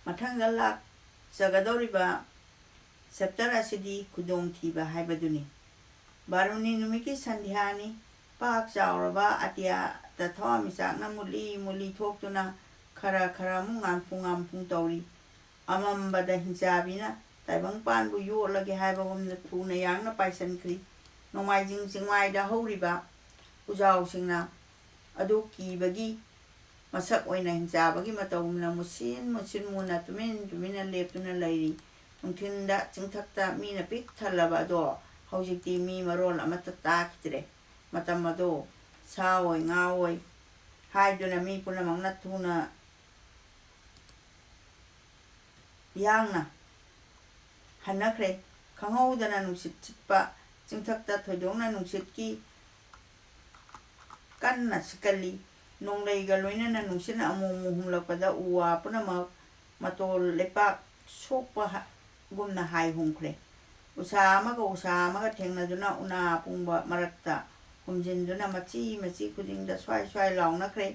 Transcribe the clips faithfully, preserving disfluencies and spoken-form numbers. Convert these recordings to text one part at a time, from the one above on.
ꯃꯊꯪꯗ ꯂꯥꯛꯆꯒꯗꯧꯔꯤꯕ ꯆꯦꯞꯇꯔ ꯑꯁꯤꯗꯤ ꯈꯨꯗꯣꯡꯊꯤꯕ ꯍꯥꯏꯕꯗꯨꯅꯤ꯫ ꯕꯥꯔꯨꯅꯤ ꯅꯨꯃꯤꯠꯀꯤ ꯁꯟꯙ꯭ꯌꯥꯅꯤ꯫ ꯄꯥꯛ ꯆꯥꯎꯔꯕ ꯑꯇꯤꯌꯥꯗ ꯊꯋꯥꯟꯃꯤꯆꯥꯛꯅ ꯃꯨꯂꯤ ꯃꯨꯂꯤ ꯊꯣꯛꯇꯨꯅ ꯈꯔ ꯈꯔ ꯑꯃꯨꯛ ꯉꯥꯟꯐꯨꯡ ꯉꯥꯟꯐꯨꯡ ꯇꯧꯔꯤ꯫ ꯑꯃꯝꯕꯗ ꯍꯤꯡꯆꯥꯕꯤꯅ ꯇꯥꯏꯕꯪꯄꯥꯟꯕꯨ ꯌꯣꯠꯂꯒꯦ ꯍꯥꯏꯕꯒꯨꯝꯅ ꯊꯨꯅ ꯌꯥꯡꯅ ꯄꯥꯏꯁꯤꯟꯈ꯭ꯔꯤ꯫ ꯅꯣꯡꯃꯥꯏꯖꯤꯡ ꯆꯤꯡꯃꯥꯏꯗ ꯍꯧꯔꯤꯕ ꯎꯖꯥꯎꯁꯤꯡꯅ ꯑꯗꯨ ꯀꯤꯕꯒꯤ ꯃꯁꯛ ꯑꯣꯏꯅ ꯍꯤꯡꯆꯥꯕꯒꯤ ꯃꯇꯧꯒꯨꯝꯅ ꯃꯨꯁꯤꯟ ꯃꯨꯁꯤꯟ ꯃꯨꯅ ꯇꯨꯃꯤꯟ ꯇꯨꯃꯤꯟꯅ ꯂꯦꯞꯇꯨꯅ ꯂꯩꯔꯤ꯫ ꯅꯨꯡꯊꯤꯟꯗ ꯆꯤꯡꯊꯛꯇ ꯃꯤꯅ ꯄꯤꯛ ꯊꯜꯂꯕ ꯑꯗꯣ ꯍꯧꯖꯤꯛꯇꯤ ꯃꯤ ꯃꯔꯣꯜ ꯑꯃꯠꯇ ꯇꯥꯈꯤꯗ꯭ꯔꯦ꯫ ꯃꯇꯝ ꯑꯗꯣ ꯁꯥ ꯑꯣꯏ ꯉꯥ ꯑꯣꯏ ꯍꯥꯏꯗꯨꯅ ꯃꯤ ꯄꯨꯝꯅꯃꯛꯅ ꯊꯨꯅ ꯌꯥꯡꯅ ꯍꯟꯅꯈ꯭ꯔꯦ꯫ ꯈꯪꯍꯧꯗꯅ ꯅꯨꯡꯁꯤꯠ ꯁꯤꯠꯄ ꯆꯤꯡꯊꯛꯇ ꯊꯣꯏꯗꯣꯛꯅ ꯅꯨꯡꯁꯤꯠꯀꯤ ꯀꯟꯅ ꯁꯤꯠꯀꯜꯂꯤ꯫ ꯅꯣꯡꯂꯩꯒ ꯂꯣꯏꯅꯅ ꯅꯨꯡꯁꯤꯠꯅ ꯑꯃꯨꯛ ꯑꯃꯨꯛ ꯍꯨꯝꯂꯛꯄꯗ ꯎ ꯋꯥ ꯄꯨꯝꯅꯃꯛ ꯃꯇꯣꯜ ꯂꯩꯄꯥꯛ ꯁꯣꯛꯄꯒꯨꯝꯅ ꯍꯥꯏ ꯍꯨꯝꯈ꯭ꯔꯦ꯫ ꯎꯁꯥ ꯑꯃꯒ ꯎꯁꯥ ꯑꯃꯒ ꯊꯦꯡꯅꯗꯨꯅ ꯎꯅꯥ ꯄꯨꯡꯕ ꯃꯔꯛꯇ ꯍꯨꯝꯖꯤꯟꯗꯨꯅ ꯃꯆꯤ ꯃꯆꯤ ꯈꯨꯗꯤꯡꯗ ꯁ꯭ꯋꯥꯏ ꯁ꯭ꯋꯥꯏ ꯂꯥꯎꯅꯈ꯭ꯔꯦ꯫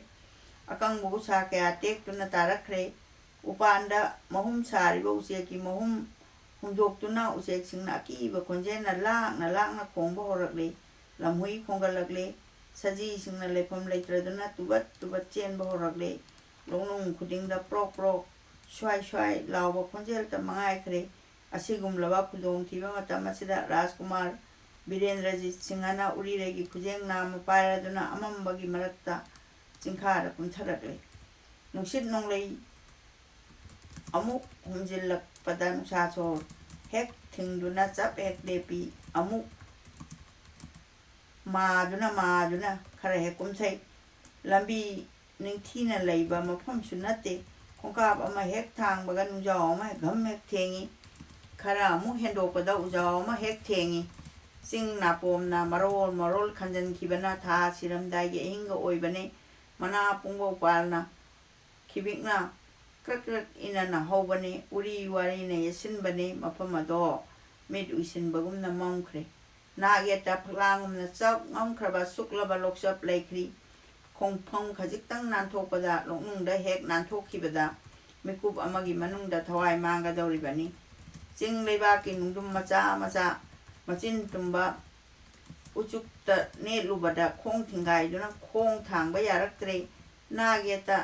ꯑꯀꯪꯕ ꯎꯁꯥ ꯀꯌꯥ ꯇꯦꯛꯇꯨꯅ ꯇꯥꯔꯛꯈ꯭ꯔꯦ꯫ ꯎꯄꯥꯟꯗ ꯃꯍꯨꯝ ꯁꯥꯔꯤꯕ ꯎꯆꯦꯛꯀꯤ ꯃꯍꯨꯝ ꯍꯨꯝꯗꯣꯛꯇꯨꯅ ꯎꯆꯦꯛꯁꯤꯡꯅ ꯑꯀꯤꯕ ꯈꯣꯟꯖꯦꯜꯅ ꯂꯥꯛꯅ ꯂꯥꯛꯅ ꯈꯣꯡꯕ ꯍꯧꯔꯛꯂꯦ꯫ ꯂꯝꯍꯨꯏ ꯈꯣꯡꯒꯠꯂꯛꯂꯦ꯫ ꯁꯖꯤꯁꯤꯡꯅ ꯂꯩꯐꯝ ꯂꯩꯇ꯭ꯔꯗꯨꯅ ꯇꯨꯕꯠ ꯇꯨꯕꯠ ꯆꯦꯟꯕ ꯍꯧꯔꯛꯂꯦ꯫ ꯂꯣꯛꯅꯨꯡ ꯈꯨꯗꯤꯡꯗ ꯄ꯭ꯔꯣꯛ ꯄ꯭ꯔꯣꯛ, ꯁ꯭ꯋꯥꯏ ꯁ꯭ꯋꯥꯏ ꯂꯥꯎꯕ ꯈꯣꯟꯖꯦꯜꯇ ꯃꯉꯥꯏꯈ꯭ꯔꯦ꯫ ꯑꯁꯤꯒꯨꯝꯂꯕ ꯈꯨꯗꯣꯡꯊꯤꯕ ꯃꯇꯝ ꯑꯁꯤꯗ ꯔꯥꯖꯀꯨꯃꯥꯔ ꯕꯤꯔꯦꯟꯗ꯭ꯔꯖꯤꯠ ꯁꯤꯡꯍꯅ ꯎꯔꯤꯔꯩꯒꯤ ꯈꯨꯖꯦꯡ ꯅꯥꯝꯃ ꯄꯥꯏꯔꯗꯨꯅ ꯑꯃꯝꯕꯒꯤ ꯃꯔꯛꯇ ꯆꯤꯡꯈꯥꯗ ꯀꯨꯝꯊꯔꯛꯂꯦ꯫ ꯅꯨꯡꯁꯤꯠ ꯅꯣꯡꯂꯩ ꯑꯃꯨꯛ ꯍꯨꯝꯖꯤꯜꯂꯛꯄꯗ ꯅꯨꯡꯁꯥ ꯁꯣꯔ ꯍꯦꯛ ꯊꯤꯡꯗꯨꯅ ꯆꯞ ꯍꯦꯛ ꯂꯦꯞꯄꯤ꯫ ꯑꯃꯨꯛ ꯃꯥꯗꯨꯅ ꯃꯥꯗꯨꯅ ꯈꯔ ꯍꯦꯛ ꯀꯨꯝꯊꯩ꯫ ꯂꯝꯕꯤ ꯅꯤꯡꯊꯤꯅ ꯂꯩꯕ ꯃꯐꯝꯁꯨ ꯅꯠꯇꯦ꯫ ꯈꯣꯡꯀꯥꯞ ꯑꯃ ꯍꯦꯛ ꯊꯥꯡꯕꯒ ꯅꯨꯡꯖꯥꯎ ꯑꯃ ꯍꯦꯛ ꯘꯝ ꯍꯦꯛ ꯊꯦꯡꯏ꯫ ꯈꯔ ꯑꯃꯨꯛ ꯍꯦꯟꯗꯣꯛꯄꯗ ꯎꯖꯥꯎ ꯑꯃ ꯍꯦꯛ ꯊꯦꯡꯏ꯫ ꯆꯤꯡ ꯅꯥꯄꯣꯝꯅ ꯃꯔꯣꯜ ꯃꯔꯣꯜ ꯈꯟꯖꯟꯈꯤꯕꯅ ꯊꯥ ꯁꯤꯔꯝꯗꯥꯏꯒꯤ ꯑꯍꯤꯡꯒ ꯑꯣꯏꯕꯅꯤ꯫ ꯃꯅꯥ ꯄꯨꯡꯕ ꯎꯄꯥꯜꯅ ꯈꯤꯕꯤꯛꯅ ꯀ꯭ꯔꯛ ꯀ꯭ꯔꯛ ꯏꯅꯅ ꯍꯧꯕꯅꯤ꯫ ꯎꯔꯤ ꯋꯥꯔꯤꯅ ꯌꯦꯠꯁꯤꯟꯕꯅꯤ꯫ ꯃꯐꯝ ꯑꯗꯣ ꯃꯤꯠ ꯎꯏꯁꯤꯟꯕꯒꯨꯝꯅ ꯃꯝꯈ꯭ꯔꯦ꯫ ꯅꯥꯛ ꯌꯦꯠꯇ ꯐꯛꯂꯥꯡꯒꯨꯝꯅ ꯆꯞ ꯉꯝꯈ꯭ꯔꯕ ꯁꯨꯛꯂꯕ ꯂꯣꯛꯆꯞ ꯂꯩꯈ꯭ꯔꯤ꯫ ꯈꯣꯡꯐꯝ ꯈꯖꯤꯛꯇꯪ ꯅꯥꯟꯊꯣꯛꯄꯗ, ꯂꯣꯛꯅꯨꯡꯗ ꯍꯦꯛ ꯅꯥꯟꯊꯣꯛꯈꯤꯕꯗ, ꯃꯤꯀꯨꯞ ꯑꯃꯒꯤ ꯃꯅꯨꯡꯗ ꯊꯋꯥꯏ ꯃꯥꯡꯒꯗꯧꯔꯤꯕꯅꯤ꯫ ꯆꯤꯡ ꯂꯩꯕꯥꯛꯀꯤ ꯅꯨꯡꯗꯨꯝ ꯃꯆꯥ ꯃꯆꯥ, ꯃꯆꯤꯟ ꯇꯨꯝꯕ ꯎꯆꯨꯛꯇ ꯅꯦꯠꯂꯨꯕꯗ ꯈꯣꯡ ꯊꯤꯡꯒꯥꯏꯗꯨꯅ ꯈꯣꯡ ꯊꯥꯡꯕ ꯌꯥꯔꯛꯇ꯭ꯔꯦ꯫ ꯅꯥꯛ ꯌꯦꯠꯇ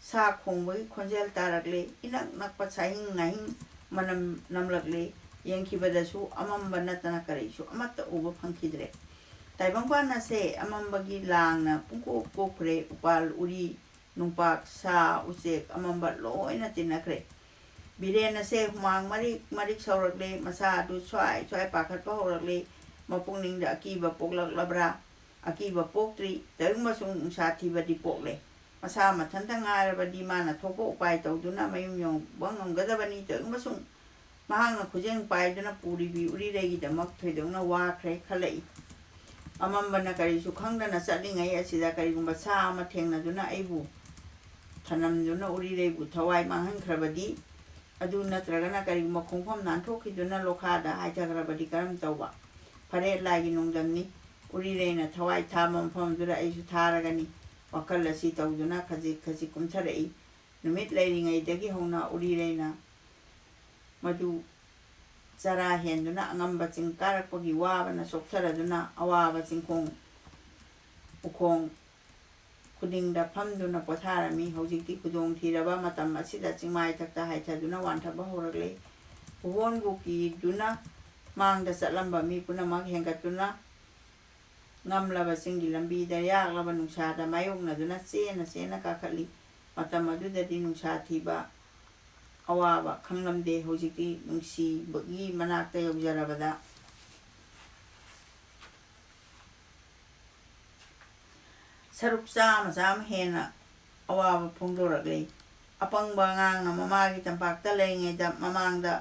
ꯁꯥ ꯈꯣꯡꯕꯒꯤ ꯈꯣꯟꯖꯦꯜ ꯇꯥꯔꯛꯂꯦ꯫ ꯏꯅꯛ ꯅꯛꯄ ꯁꯥꯍꯤꯡ ꯉꯥꯍꯤꯡ ꯃꯅꯝ ꯅꯝꯂꯛꯂꯦ꯫ ꯌꯦꯡꯈꯤꯕꯗꯁꯨ ꯑꯃꯝꯕ ꯅꯠꯇꯅ ꯀꯔꯤꯁꯨ ꯑꯃꯠꯇ ꯎꯕ ꯐꯪꯈꯤꯗ꯭ꯔꯦ꯫ ꯇꯥꯏꯕꯪꯄꯥꯟ ꯑꯁꯦ ꯑꯃꯝꯕꯒꯤ ꯂꯥꯡꯅ ꯄꯨꯡꯀꯣꯛ ꯀꯣꯛꯈ꯭ꯔꯦ꯫ ꯎꯄꯥꯜ, ꯎꯔꯤ, ꯅꯨꯡꯄꯥꯛ, ꯁꯥ, ꯎꯆꯦꯛ ꯑꯃꯝꯕ ꯂꯣꯏꯅ ꯇꯤꯟꯅꯈ꯭ꯔꯦ꯫ ꯕꯤꯔꯦꯟ ꯑꯁꯦ ꯍꯨꯃꯥꯡ ꯃꯔꯤꯛ ꯃꯔꯤꯛ ꯁꯧꯔꯛꯂꯦ꯫ ꯃꯁꯥ ꯑꯗꯨ ꯁ꯭ꯋꯥꯏ ꯁ꯭ꯋꯥꯏ ꯄꯥꯈꯠꯄ ꯍꯧꯔꯛꯂꯦ꯫ ꯃꯄꯨꯛꯅꯤꯡꯗ ꯑꯀꯤꯕ ꯄꯣꯛꯂꯛꯂꯕ꯭ꯔꯥ? ꯑꯀꯤꯕ ꯄꯣꯛꯇ꯭ꯔꯤ꯫ ꯇꯧꯏꯃꯁꯨꯡ ꯅꯨꯡꯁꯥ ꯊꯤꯕꯗꯤ ꯄꯣꯛꯂꯦ꯫ ꯃꯁꯥ ꯃꯊꯟꯇ ꯉꯥꯏꯔꯕꯗꯤ ꯃꯥꯅ ꯊꯣꯛꯄ ꯎꯄꯥꯏ ꯇꯧꯗꯨꯅ ꯃꯌꯨꯝ ꯌꯧꯕ ꯉꯝꯒꯗꯕꯅꯤ꯫ ꯇꯧꯏꯃꯁꯨꯡ ꯃꯍꯥꯛꯅ ꯈꯨꯖꯦꯡ ꯄꯥꯏꯗꯨꯅ ꯄꯨꯔꯤꯕꯤ ꯎꯔꯤꯔꯩꯒꯤꯗꯃꯛ ꯊꯣꯏꯗꯣꯛꯅ ꯋꯥꯈ꯭ꯔꯦ ꯈꯜꯂꯛꯏ꯫ ꯑꯃꯝꯕꯅ ꯀꯔꯤꯁꯨ ꯈꯪꯗꯅ ꯆꯠꯂꯤꯉꯩ ꯑꯁꯤꯗ ꯀꯔꯤꯒꯨꯝꯕ ꯁꯥ ꯑꯃ ꯊꯦꯡꯅꯗꯨꯅ ꯑꯩꯕꯨ ꯊꯅꯝꯗꯨꯅ ꯎꯔꯤꯔꯩꯕꯨ ꯊꯋꯥꯏ ꯃꯥꯡꯍꯟꯈ꯭ꯔꯕꯗꯤ, ꯑꯗꯨ ꯅꯠꯇ꯭ꯔꯒꯅ ꯀꯔꯤꯒꯨꯝꯕ ꯈꯣꯡꯐꯝ ꯅꯥꯟꯊꯣꯛꯈꯤꯗꯨꯅ ꯂꯣꯈꯥꯗ ꯍꯥꯏꯊꯈ꯭ꯔꯕꯗꯤ ꯀꯔꯝ ꯇꯧꯕ? ꯐꯔꯦ, ꯂꯥꯏꯒꯤ ꯅꯣꯡꯗꯝꯅꯤ꯫ ꯎꯔꯤꯔꯩꯅ ꯊꯋꯥꯏ ꯊꯥꯕ ꯃꯐꯝ ꯑꯗꯨꯗ ꯑꯩꯁꯨ ꯊꯥꯔꯒꯅꯤ꯫ ꯋꯥꯈꯜ ꯑꯁꯤ ꯇꯧꯗꯨꯅ ꯈꯖꯤꯛ ꯈꯖꯤꯛ ꯀꯨꯝꯊꯔꯛꯏ꯫ ꯅꯨꯃꯤꯠ ꯂꯩꯔꯤꯉꯩꯗꯒꯤ ꯍꯧꯅ ꯎꯔꯤꯔꯩꯅ ꯃꯗꯨ ꯆꯔꯥ ꯍꯦꯟꯗꯨꯅ ꯑꯉꯝꯕ ꯆꯤꯡ ꯀꯥꯔꯛꯄꯒꯤ ꯋꯥꯕꯅ ꯆꯣꯛꯊꯔꯗꯨꯅ ꯑꯋꯥꯕ ꯆꯤꯡꯈꯣꯡ ꯎꯈꯣꯡ ꯈꯨꯗꯤꯡꯗ ꯐꯝꯗꯨꯅ ꯄꯣꯊꯥꯔꯝꯃꯤ꯫ ꯍꯧꯖꯤꯛꯇꯤ ꯈꯨꯗꯣꯡ ꯊꯤꯔꯕ ꯃꯇꯝ ꯑꯁꯤꯗ ꯆꯤꯡꯃꯥꯏꯊꯛꯇ ꯍꯥꯏꯊꯗꯨꯅ ꯋꯥꯟꯊꯕ ꯍꯧꯔꯛꯂꯦ꯫ ꯎꯍꯣꯟꯕꯨ ꯀꯤꯗꯨꯅ ꯃꯥꯡꯗ ꯆꯠꯂꯝꯕ ꯃꯤ ꯄꯨꯝꯅꯃꯛ ꯍꯦꯟꯒꯠꯇꯨꯅ ꯉꯝꯂꯕ ꯆꯤꯡꯒꯤ ꯂꯝꯕꯤꯗ ꯌꯥꯛꯂꯕ ꯅꯨꯡꯁꯥꯗ ꯃꯥꯌꯣꯛꯅꯗꯨꯅ ꯆꯦꯟꯅ ꯆꯦꯟꯅ ꯀꯥꯈꯠꯂꯤ꯫ ꯃꯇꯝ ꯑꯗꯨꯗꯗꯤ ꯅꯨꯡꯁꯥ ꯊꯤꯕ ꯑꯋꯥꯕ ꯈꯪꯂꯝꯗꯦ꯫ ꯍꯧꯖꯤꯛꯇꯤ ꯅꯨꯡꯁꯤꯕꯒꯤ ꯃꯅꯥꯛꯇ ꯌꯧꯖꯔꯕꯗ ꯁꯔꯨꯛ ꯆꯥꯝꯃ ꯆꯥꯝꯃ ꯍꯦꯟꯅ ꯑꯋꯥꯕ ꯐꯣꯡꯗꯣꯔꯛꯂꯦ꯫ ꯑꯄꯪꯕ ꯑꯉꯥꯡꯅ ꯃꯃꯥꯒꯤ ꯇꯝꯄꯥꯛꯇ ꯂꯩꯔꯤꯉꯩꯗ ꯃꯃꯥꯡꯗ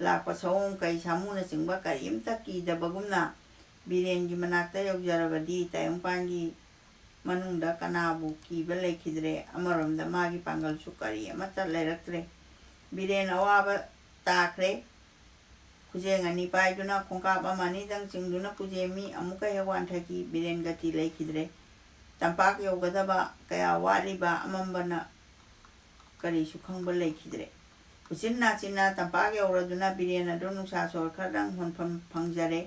ꯂꯥꯛꯄ ꯁꯑꯣꯝ ꯀꯩ ꯁꯥꯃꯨꯅꯆꯤꯡꯕ ꯀꯔꯤꯝꯇ ꯀꯤꯗꯕꯒꯨꯝꯅ ꯕꯤꯔꯦꯟꯒꯤ ꯃꯅꯥꯛꯇ ꯌꯧꯖꯔꯕꯗꯤ ꯇꯥꯏꯕꯪꯄꯥꯟꯒꯤ ꯃꯅꯨꯡꯗ ꯀꯅꯥꯕꯨ ꯀꯤꯕ ꯂꯩꯈꯤꯗ꯭ꯔꯦ꯫ ꯑꯃꯔꯣꯝꯗ ꯃꯥꯒꯤ ꯄꯥꯡꯒꯜꯁꯨ ꯀꯔꯤ ꯑꯃꯠꯇ ꯂꯩꯔꯛꯇ꯭ꯔꯦ꯫ ꯕꯤꯔꯦꯟ ꯑꯋꯥꯕ ꯇꯥꯈ꯭ꯔꯦ꯫ ꯈꯨꯖꯦꯡ ꯑꯅꯤ ꯄꯥꯏꯗꯨꯅ ꯈꯣꯡꯀꯥꯞ ꯑꯃ ꯑꯅꯤꯗꯪ ꯆꯤꯡꯗꯨꯅ ꯄꯨꯖꯦꯝꯃꯤ꯫ ꯑꯃꯨꯛꯀ ꯍꯦꯛ ꯋꯥꯟꯊꯈꯤ꯫ ꯕꯤꯔꯦꯟ ꯒꯇꯤ ꯂꯩꯈꯤꯗ꯭ꯔꯦ꯫ ꯇꯝꯄꯥꯛ ꯌꯧꯒꯗꯕ ꯀꯌꯥ ꯋꯥꯠꯂꯤꯕ ꯑꯃꯝꯕꯅ ꯀꯔꯤꯁꯨ ꯈꯪꯕ ꯂꯩꯈꯤꯗ꯭ꯔꯦ꯫ ꯎꯆꯤꯟ ꯅꯥꯆꯤꯟꯅ ꯇꯝꯄꯥꯛ ꯌꯧꯔꯗꯨꯅ ꯕꯤꯔꯦꯟ ꯑꯗꯨ ꯅꯨꯡꯁꯥ ꯁꯣꯔ ꯈꯔꯗꯪ ꯍꯣꯟꯐꯝ ꯐꯪꯖꯔꯦ꯫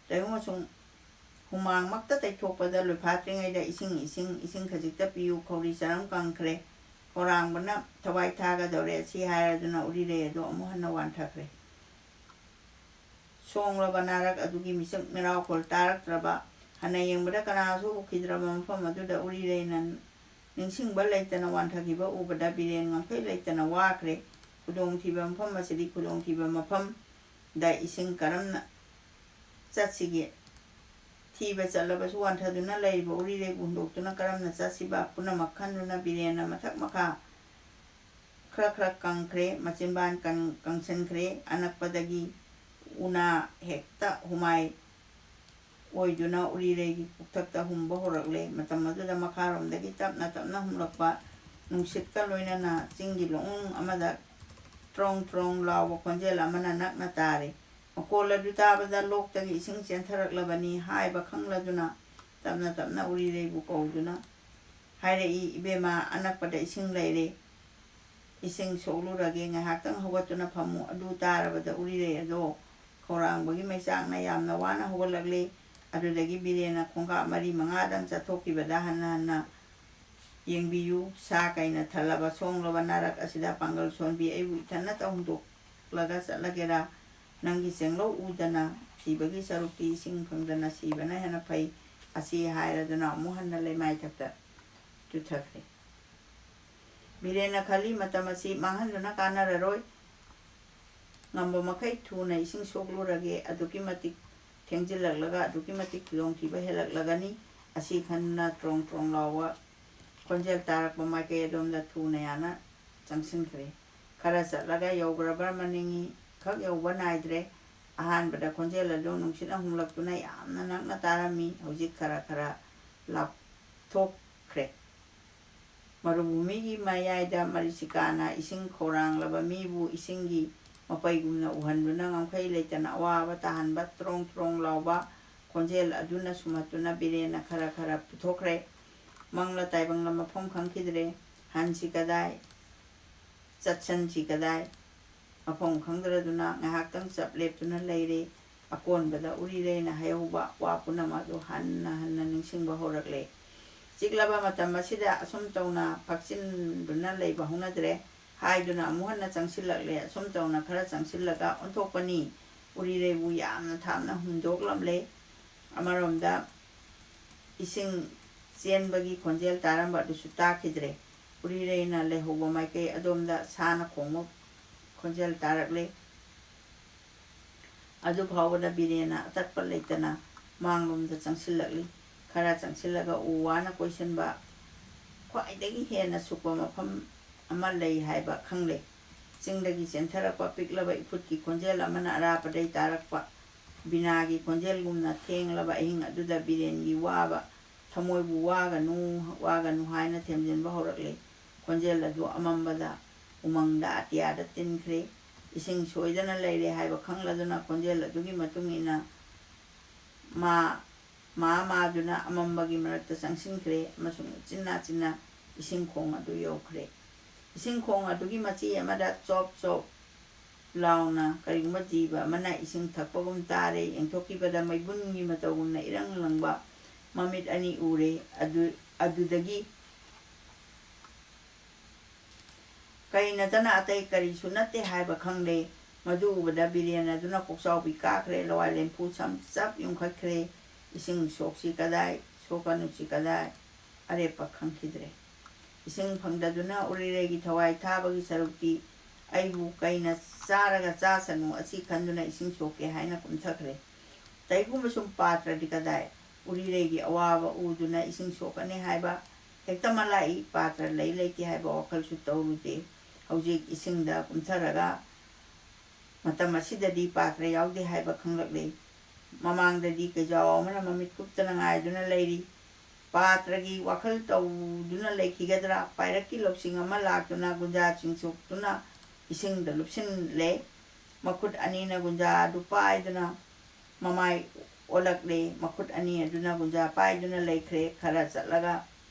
ꯇꯌꯨꯡ ꯑꯁꯨꯝ ꯍꯨꯃꯥꯡꯃꯛꯇ ꯇꯩꯊꯣꯛꯄꯗ ꯂꯣꯏꯐꯥꯠꯇ꯭ꯔꯤꯉꯩꯗ "ꯏꯁꯤꯡ, ꯏꯁꯤꯡ, ꯏꯁꯤꯡ ꯈꯖꯤꯛꯇ ꯄꯤꯌꯨ, ꯈꯧꯔꯤ ꯆꯔꯝ ꯀꯪꯈ꯭ꯔꯦ, ꯈꯧꯔꯥꯡꯕꯅ ꯊꯋꯥꯏ ꯊꯥꯒꯗꯧꯔꯦ" ꯑꯁꯤ ꯍꯥꯏꯔꯗꯨꯅ ꯎꯔꯤꯔꯩ ꯑꯗꯨ ꯑꯃꯨꯛ ꯍꯟꯅ ꯋꯥꯟꯊꯈ꯭ꯔꯦ꯫ ꯁꯣꯡꯂꯕ ꯅꯥꯔꯛ ꯑꯗꯨꯒꯤ ꯃꯤꯆꯪ ꯃꯤꯔꯥꯎꯈꯣꯜ ꯇꯥꯔꯛꯇ꯭ꯔꯕ, ꯍꯟꯅ ꯌꯦꯡꯕꯗ ꯀꯅꯥꯁꯨ ꯎꯈꯤꯗ꯭ꯔꯕ ꯃꯐꯝ ꯑꯗꯨꯗ ꯎꯔꯤꯔꯩꯅ ꯅꯤꯡꯁꯤꯡꯕ ꯂꯩꯇꯅ ꯋꯥꯟꯊꯈꯤꯕ ꯎꯕꯗ ꯕꯤꯔꯦꯟ ꯉꯝꯈꯩ ꯂꯩꯇꯅ ꯋꯥꯈ꯭ꯔꯦ꯫ ꯈꯨꯗꯣꯡꯊꯤꯕ ꯃꯐꯝ ꯑꯁꯤꯗꯤ ꯈꯨꯗꯣꯡꯊꯤꯕ ꯃꯐꯝꯗ ꯏꯁꯤꯡ ꯀꯔꯝꯅ ꯆꯠꯁꯤꯒꯦ? ꯊꯤꯕ ꯆꯠꯂꯕꯁꯨ ꯋꯥꯟꯊꯗꯨꯅ ꯂꯩꯔꯤꯕ ꯎꯔꯤꯔꯩꯕꯨ ꯍꯨꯟꯗꯣꯛꯇꯨꯅ ꯀꯔꯝꯅ ꯆꯠꯁꯤꯕ? ꯄꯨꯝꯅꯃꯛ ꯈꯟꯗꯨꯅ ꯕꯤꯔꯦꯟꯅ ꯃꯊꯛ ꯃꯈꯥ ꯈꯔ ꯈꯔ ꯀꯪꯈ꯭ꯔꯦ, ꯃꯆꯤꯟꯕꯥꯟ ꯀꯟ-, ꯀꯪꯁꯤꯟꯈ꯭ꯔꯦ꯫ ꯑꯅꯛꯄꯗꯒꯤ ꯎꯅꯥ ꯍꯦꯛꯇ ꯍꯨꯃꯥꯏ ꯑꯣꯏꯗꯨꯅ ꯎꯔꯤꯔꯩꯒꯤ ꯀꯣꯛꯊꯛꯇ ꯍꯨꯝꯕ ꯍꯧꯔꯛꯂꯦ꯫ ꯃꯇꯝ ꯑꯗꯨꯗ ꯃꯈꯥꯔꯣꯝꯗꯒꯤ ꯇꯞꯅ ꯇꯞꯅ ꯍꯨꯝꯂꯛꯄ ꯅꯨꯡꯁꯤꯠꯀ ꯂꯣꯏꯅꯅ ꯆꯤꯡꯒꯤ ꯂꯣꯡꯅꯨꯡ ꯑꯃꯗ ꯇ꯭ꯔꯣꯡ ꯇ꯭ꯔꯣꯡ ꯂꯥꯎꯕ ꯈꯣꯟꯖꯦꯜ ꯑꯃꯅ ꯅꯛꯅ ꯇꯥꯔꯦ꯫ ꯃꯈꯣꯜ ꯑꯗꯨ ꯇꯥꯕꯗ ꯂꯣꯛꯇꯒꯤ ꯏꯁꯤꯡ ꯆꯦꯟꯊꯔꯛꯂꯕꯅꯤ ꯍꯥꯏꯕ ꯈꯪꯂꯗꯨꯅ ꯇꯞꯅ ꯇꯞꯅ ꯎꯔꯤꯔꯩꯕꯨ ꯀꯧꯗꯨꯅ ꯍꯥꯏꯔꯛꯏ, "ꯏꯕꯦꯝꯃ, ꯑꯅꯛꯄꯗ ꯏꯁꯤꯡ ꯂꯩꯔꯦ, ꯏꯁꯤꯡ ꯁꯣꯛꯂꯨꯔꯒꯦ, ꯉꯥꯏꯍꯥꯛꯇꯪ ꯍꯧꯒꯠꯇꯨꯅ ꯐꯝꯃꯨ"꯫ ꯑꯗꯨ ꯇꯥꯔꯕꯗ ꯎꯔꯤꯔꯩ ꯑꯗꯣ ꯈꯧꯔꯥꯡꯕꯒꯤ ꯃꯩꯆꯥꯛꯅ ꯌꯥꯝꯅ ꯋꯥꯅ ꯍꯧꯒꯠꯂꯛꯂꯦ꯫ ꯑꯗꯨꯗꯒꯤ ꯕꯤꯔꯦꯟꯅ ꯈꯣꯡꯀꯥꯞ ꯃꯔꯤ ꯃꯉꯥꯗꯪ ꯆꯠꯊꯣꯛꯈꯤꯕꯗ ꯍꯟꯅ ꯍꯟꯅ ꯌꯦꯡꯕꯤꯌꯨ, ꯁꯥ ꯀꯩꯅ ꯊꯜꯂꯕ ꯁꯣꯡꯂꯕ ꯅꯥꯔꯛ ꯑꯁꯤꯗ ꯄꯥꯡꯒꯜ ꯁꯣꯟꯕꯤ ꯑꯩꯕꯨ ꯏꯊꯟꯅꯇ ꯍꯨꯟꯗꯣꯛꯂꯒ ꯆꯠꯂꯒꯦꯔꯥ? ꯅꯪꯒꯤ ꯆꯦꯡꯂꯧ ꯎꯗꯅ ꯁꯤꯕꯒꯤ ꯁꯔꯨꯛꯇꯤ ꯏꯁꯤꯡ ꯐꯪꯗꯅ ꯁꯤꯕꯅ ꯍꯦꯟꯅ ꯐꯩ꯫ ꯑꯁꯤ ꯍꯥꯏꯔꯗꯨꯅ ꯑꯃꯨꯛ ꯍꯟꯅ ꯂꯩꯃꯥꯏꯊꯛꯇ ꯆꯨꯊꯈ꯭ꯔꯦ꯫ ꯕꯤꯔꯦꯟꯅ ꯈꯜꯂꯤ, ꯃꯇꯝ ꯑꯁꯤ ꯃꯥꯡꯍꯟꯗꯨꯅ ꯀꯥꯟꯅꯔꯔꯣꯏ꯫ ꯉꯝꯕ ꯃꯈꯩ ꯊꯨꯅ ꯏꯁꯤꯡ ꯁꯣꯛꯂꯨꯔꯒꯦ, ꯑꯗꯨꯛꯀꯤ ꯃꯇꯤꯛ ꯊꯦꯡꯖꯤꯜꯂꯛꯂꯒ ꯑꯗꯨꯛꯀꯤ ꯃꯇꯤꯛ ꯈꯨꯗꯣꯡꯊꯤꯕ ꯍꯦꯜꯂꯛꯂꯒꯅꯤ꯫ ꯑꯁꯤ ꯈꯟꯗꯨꯅ ꯇ꯭ꯔꯣꯡ ꯇ꯭ꯔꯣꯡ ꯂꯥꯎꯕ ꯈꯣꯟꯖꯦꯜ ꯇꯥꯔꯛꯄ ꯃꯥꯏꯀꯩ ꯑꯗꯣꯝꯗ ꯊꯨꯅ ꯌꯥꯅ ꯆꯪꯁꯤꯟꯈ꯭ꯔꯦ꯫ ꯈꯔ ꯆꯠꯂꯒ ꯌꯧꯈ꯭ꯔꯕ꯭ꯔꯥ ꯃꯅꯤꯡꯏ, ꯈꯛ ꯌꯧꯕ ꯅꯥꯏꯗ꯭ꯔꯦ꯫ ꯑꯍꯥꯟꯕꯗ ꯈꯣꯟꯖꯦꯜ ꯑꯗꯨ ꯅꯨꯡꯁꯤꯠꯅ ꯍꯨꯝꯂꯛꯇꯨꯅ ꯌꯥꯝꯅ ꯅꯛꯅ ꯇꯥꯔꯝꯃꯤ, ꯍꯧꯖꯤꯛ ꯈꯔ ꯈꯔ ꯂꯥꯞꯊꯣꯛꯈ꯭ꯔꯦ꯫ ꯃꯔꯨꯚꯨꯃꯤꯒꯤ ꯃꯌꯥꯏꯗ ꯃꯔꯤꯆꯤꯀꯥꯅ ꯏꯁꯤꯡ ꯈꯧꯔꯥꯡꯂꯕ ꯃꯤꯕꯨ ꯏꯁꯤꯡꯒꯤ ꯃꯄꯩꯒꯨꯝꯅ ꯎꯍꯟꯗꯨꯅ ꯉꯝꯈꯩ ꯂꯩꯇꯅ ꯑꯋꯥꯕ ꯇꯥꯍꯟꯕ ꯇ꯭ꯔꯣꯡ ꯇ꯭ꯔꯣꯡ ꯂꯥꯎꯕ ꯈꯣꯟꯖꯦꯜ ꯑꯗꯨꯅ ꯁꯨꯝꯍꯠꯇꯨꯅ ꯕꯤꯔꯦꯟꯅ ꯈꯔ ꯈꯔ ꯄꯨꯊꯣꯛꯈ꯭ꯔꯦ꯫ ꯃꯪꯂ ꯇꯥꯏꯕꯪꯂ ꯃꯐꯝ ꯈꯪꯈꯤꯗ꯭ꯔꯦ꯫ ꯍꯟꯁꯤ ꯀꯗꯥꯏ ꯆꯠꯁꯟꯁꯤ ꯀꯗꯥꯏ? ꯃꯐꯝ ꯈꯪꯗ꯭ꯔꯗꯨꯅ ꯉꯥꯏꯍꯥꯛꯇꯪ ꯆꯞ ꯂꯦꯞꯇꯨꯅ ꯂꯩꯔꯦ꯫ ꯑꯀꯣꯟꯕꯗ ꯎꯔꯤꯔꯩꯅ ꯍꯥꯏꯍꯧꯕ ꯋꯥ ꯄꯨꯝꯅꯃꯛ ꯑꯗꯨ ꯍꯟꯅ ꯍꯟꯅ ꯅꯤꯡꯁꯤꯡꯕ ꯍꯧꯔꯛꯂꯦ꯫ ꯆꯤꯛꯂꯕ ꯃꯇꯝ ꯑꯁꯤꯗ ꯑꯁꯨꯝ ꯇꯧꯅ ꯐꯛꯆꯤꯟꯗꯨꯅ ꯂꯩꯕ ꯍꯧꯅꯗ꯭ꯔꯦ ꯍꯥꯏꯗꯨꯅ ꯑꯃꯨꯛ ꯍꯟꯅ ꯆꯪꯁꯤꯜꯂꯛꯂꯦ꯫ ꯑꯁꯨꯝ ꯇꯧꯅ ꯈꯔ ꯆꯪꯁꯤꯜꯂꯒ ꯑꯣꯟꯊꯣꯛꯄꯅꯤ꯫ ꯎꯔꯤꯔꯩꯕꯨ ꯌꯥꯝꯅ ꯊꯥꯞꯅ ꯍꯨꯟꯗꯣꯛꯂꯝꯂꯦ꯫ ꯑꯃꯔꯣꯝꯗ ꯏꯁꯤꯡ ꯆꯦꯟꯕꯒꯤ ꯈꯣꯟꯖꯦꯜ ꯇꯥꯔꯝꯕ ꯑꯗꯨꯁꯨ ꯇꯥꯈꯤꯗ꯭ꯔꯦ꯫ ꯎꯔꯤꯔꯩꯅ ꯂꯩꯍꯧꯕ ꯃꯥꯏꯀꯩ ꯑꯗꯣꯝꯗ ꯁꯥꯅ ꯈꯣꯡꯕ ꯈꯣꯟꯖꯦꯜ ꯇꯥꯔꯛꯂꯦ꯫ ꯑꯗꯨ ꯐꯥꯎꯕꯗ ꯕꯤꯔꯦꯟꯅ ꯑꯇꯠꯄ ꯂꯩꯇꯅ ꯃꯥꯡꯂꯣꯝꯗ ꯆꯪꯁꯤꯜꯂꯛꯂꯤ꯫ ꯈꯔ ꯆꯪꯁꯤꯜꯂꯒ ꯎ ꯋꯥꯅ ꯀꯣꯏꯁꯤꯟꯕ ꯈ꯭ꯋꯥꯏꯗꯒꯤ ꯍꯦꯟꯅ ꯁꯨꯛꯄ ꯃꯐꯝ ꯑꯃ ꯂꯩ ꯍꯥꯏꯕ ꯈꯪꯂꯦ꯫ ꯆꯤꯡꯗꯒꯤ ꯆꯦꯟꯊꯔꯛꯄ ꯄꯤꯛꯂꯕ ꯏꯐꯨꯠꯀꯤ ꯈꯣꯟꯖꯦꯜ ꯑꯃꯅ ꯑꯔꯥꯞꯄꯗꯩ ꯇꯥꯔꯛꯄ ꯕꯤꯅꯥꯒꯤ ꯈꯣꯟꯖꯦꯜꯒꯨꯝꯅ ꯊꯦꯡꯂꯕ ꯑꯍꯤꯡ ꯑꯗꯨꯗ ꯕꯤꯔꯦꯟꯒꯤ ꯋꯥꯕ ꯊꯃꯣꯏꯕꯨ ꯋꯥꯒꯅꯨ, ꯋꯥꯒꯅꯨ ꯍꯥꯏꯅ ꯊꯦꯝꯖꯤꯟꯕ ꯍꯧꯔꯛꯂꯦ꯫ ꯈꯣꯟꯖꯦꯜ ꯑꯗꯨ ꯑꯃꯝꯕꯗ ꯎꯃꯪꯗ ꯑꯇꯤꯌꯥꯗ ꯇꯤꯟꯈ꯭ꯔꯦ꯫ ꯏꯁꯤꯡ ꯁꯣꯏꯗꯅ ꯂꯩꯔꯦ ꯍꯥꯏꯕ ꯈꯪꯂꯗꯨꯅ ꯈꯣꯟꯖꯦꯜ ꯑꯗꯨꯒꯤ ꯃꯇꯨꯡ ꯏꯟꯅ ꯃꯥ ꯃꯥ ꯃꯥꯗꯨꯅ ꯑꯃꯝꯕꯒꯤ ꯃꯔꯛꯇ ꯆꯪꯁꯤꯟꯈ꯭ꯔꯦ ꯑꯃꯁꯨꯡ ꯎꯆꯤꯟ ꯅꯥꯆꯤꯟꯅ ꯏꯁꯤꯡ ꯈꯣꯡ ꯑꯗꯨ ꯌꯧꯈ꯭ꯔꯦ꯫ ꯏꯁꯤꯡ ꯈꯣꯡ ꯑꯗꯨꯒꯤ ꯃꯆꯤ ꯑꯃꯗ ꯆꯣꯞ ꯆꯣꯞ ꯂꯥꯎꯅ ꯀꯔꯤꯒꯨꯝꯕ ꯖꯤꯕ ꯑꯃꯅ ꯏꯁꯤꯡ ꯊꯛꯄꯒꯨꯝ ꯇꯥꯔꯦ꯫ ꯌꯦꯡꯊꯣꯛꯈꯤꯕꯗ ꯃꯩꯕꯨꯟꯒꯤ ꯃꯇꯧꯒꯨꯝꯅ ꯏꯔꯪ ꯂꯪꯕ ꯃꯃꯤꯠ ꯑꯅꯤ ꯎꯔꯦ꯫ ꯑꯗꯨ ꯑꯗꯨꯗꯒꯤ ꯀꯩ ꯅꯠꯇꯅ ꯑꯇꯩ ꯀꯔꯤꯁꯨ ꯅꯠꯇꯦ ꯍꯥꯏꯕ ꯈꯪꯂꯦ꯫ ꯃꯗꯨ ꯎꯕꯗ ꯕꯤꯔꯦꯟ ꯑꯗꯨꯅ ꯀꯣꯛꯆꯥꯎꯕꯤ ꯀꯥꯈ꯭ꯔꯦ, ꯂꯋꯥꯏ ꯂꯦꯝꯐꯨ ꯁꯝ ꯆꯞ ꯌꯨꯡꯈꯠꯈ꯭ꯔꯦ꯫ ꯏꯁꯤꯡ ꯁꯣꯛꯁꯤ ꯀꯗꯥꯏ, ꯁꯣꯛꯀꯅꯨꯁꯤ ꯀꯗꯥꯏ, ꯑꯔꯦꯞꯄ ꯈꯪꯈꯤꯗ꯭ꯔꯦ꯫ ꯏꯁꯤꯡ ꯐꯪꯗꯗꯨꯅ ꯎꯔꯤꯔꯩꯒꯤ ꯊꯋꯥꯏ ꯊꯥꯕꯒꯤ ꯁꯔꯨꯛꯇꯤ ꯑꯩꯕꯨ ꯀꯩꯅ ꯆꯥꯔꯒ ꯆꯥꯁꯅꯨ ꯑꯁꯤ ꯈꯟꯗꯨꯅ ꯏꯁꯤꯡ ꯁꯣꯛꯀꯦ ꯍꯥꯏꯅ ꯀꯨꯝꯊꯈ꯭ꯔꯦ꯫ ꯀꯩꯒꯨꯝꯕ ꯁꯨꯝ ꯄꯥꯇ꯭ꯔꯗꯤ ꯀꯗꯥꯏ? ꯎꯔꯤꯔꯩꯒꯤ ꯑꯋꯥꯕ ꯎꯗꯨꯅ ꯏꯁꯤꯡ ꯁꯣꯛꯀꯅꯤ ꯍꯥꯏꯕ ꯍꯦꯛꯇꯃꯛ ꯂꯥꯛꯏ꯫ ꯄꯥꯇ꯭ꯔ ꯂꯩ ꯂꯩꯇꯦ ꯍꯥꯏꯕ ꯋꯥꯈꯜꯁꯨ ꯇꯧꯔꯨꯗꯦ꯫ ꯍꯧꯖꯤꯛ ꯏꯁꯤꯡꯗ ꯀꯨꯝꯊꯔꯒ ꯃꯇꯝ ꯑꯁꯤꯗꯗꯤ ꯄꯥꯇ꯭ꯔ ꯌꯥꯎꯗꯦ ꯍꯥꯏꯕ ꯈꯪꯂꯛꯂꯦ꯫ ꯃꯃꯥꯡꯗꯗꯤ ꯀꯩꯖꯥꯎ ꯑꯃꯅ ꯃꯃꯤꯠ ꯀꯨꯞꯇꯅ ꯉꯥꯏꯗꯨꯅ ꯂꯩꯔꯤ꯫ ꯄꯥꯇ꯭ꯔꯒꯤ ꯋꯥꯈꯜ ꯇꯧꯗꯨꯅ ꯂꯩꯈꯤꯒꯗ꯭ꯔꯥ? ꯄꯥꯏꯔꯛꯀꯤ ꯂꯧꯁꯤꯡ ꯑꯃ ꯂꯥꯛꯇꯨꯅ ꯒꯨꯟꯖꯥ ꯆꯤꯡꯊꯣꯛꯇꯨꯅ ꯏꯁꯤꯡꯗ ꯂꯨꯞꯁꯤꯜꯂꯦ꯫ ꯃꯈꯨꯠ ꯑꯅꯤꯅ ꯒꯨꯟꯖꯥ ꯑꯗꯨ ꯄꯥꯏꯗꯨꯅ ꯃꯃꯥꯏ ꯑꯣꯜꯂꯛꯂꯦ꯫ ꯃꯈꯨꯠ ꯑꯅꯤ ꯑꯗꯨꯅ ꯒꯨꯟꯖꯥ ꯄꯥꯏꯗꯨꯅ ꯂꯩꯈ꯭ꯔꯦ꯫ ꯈꯔ ꯆꯠꯂꯒ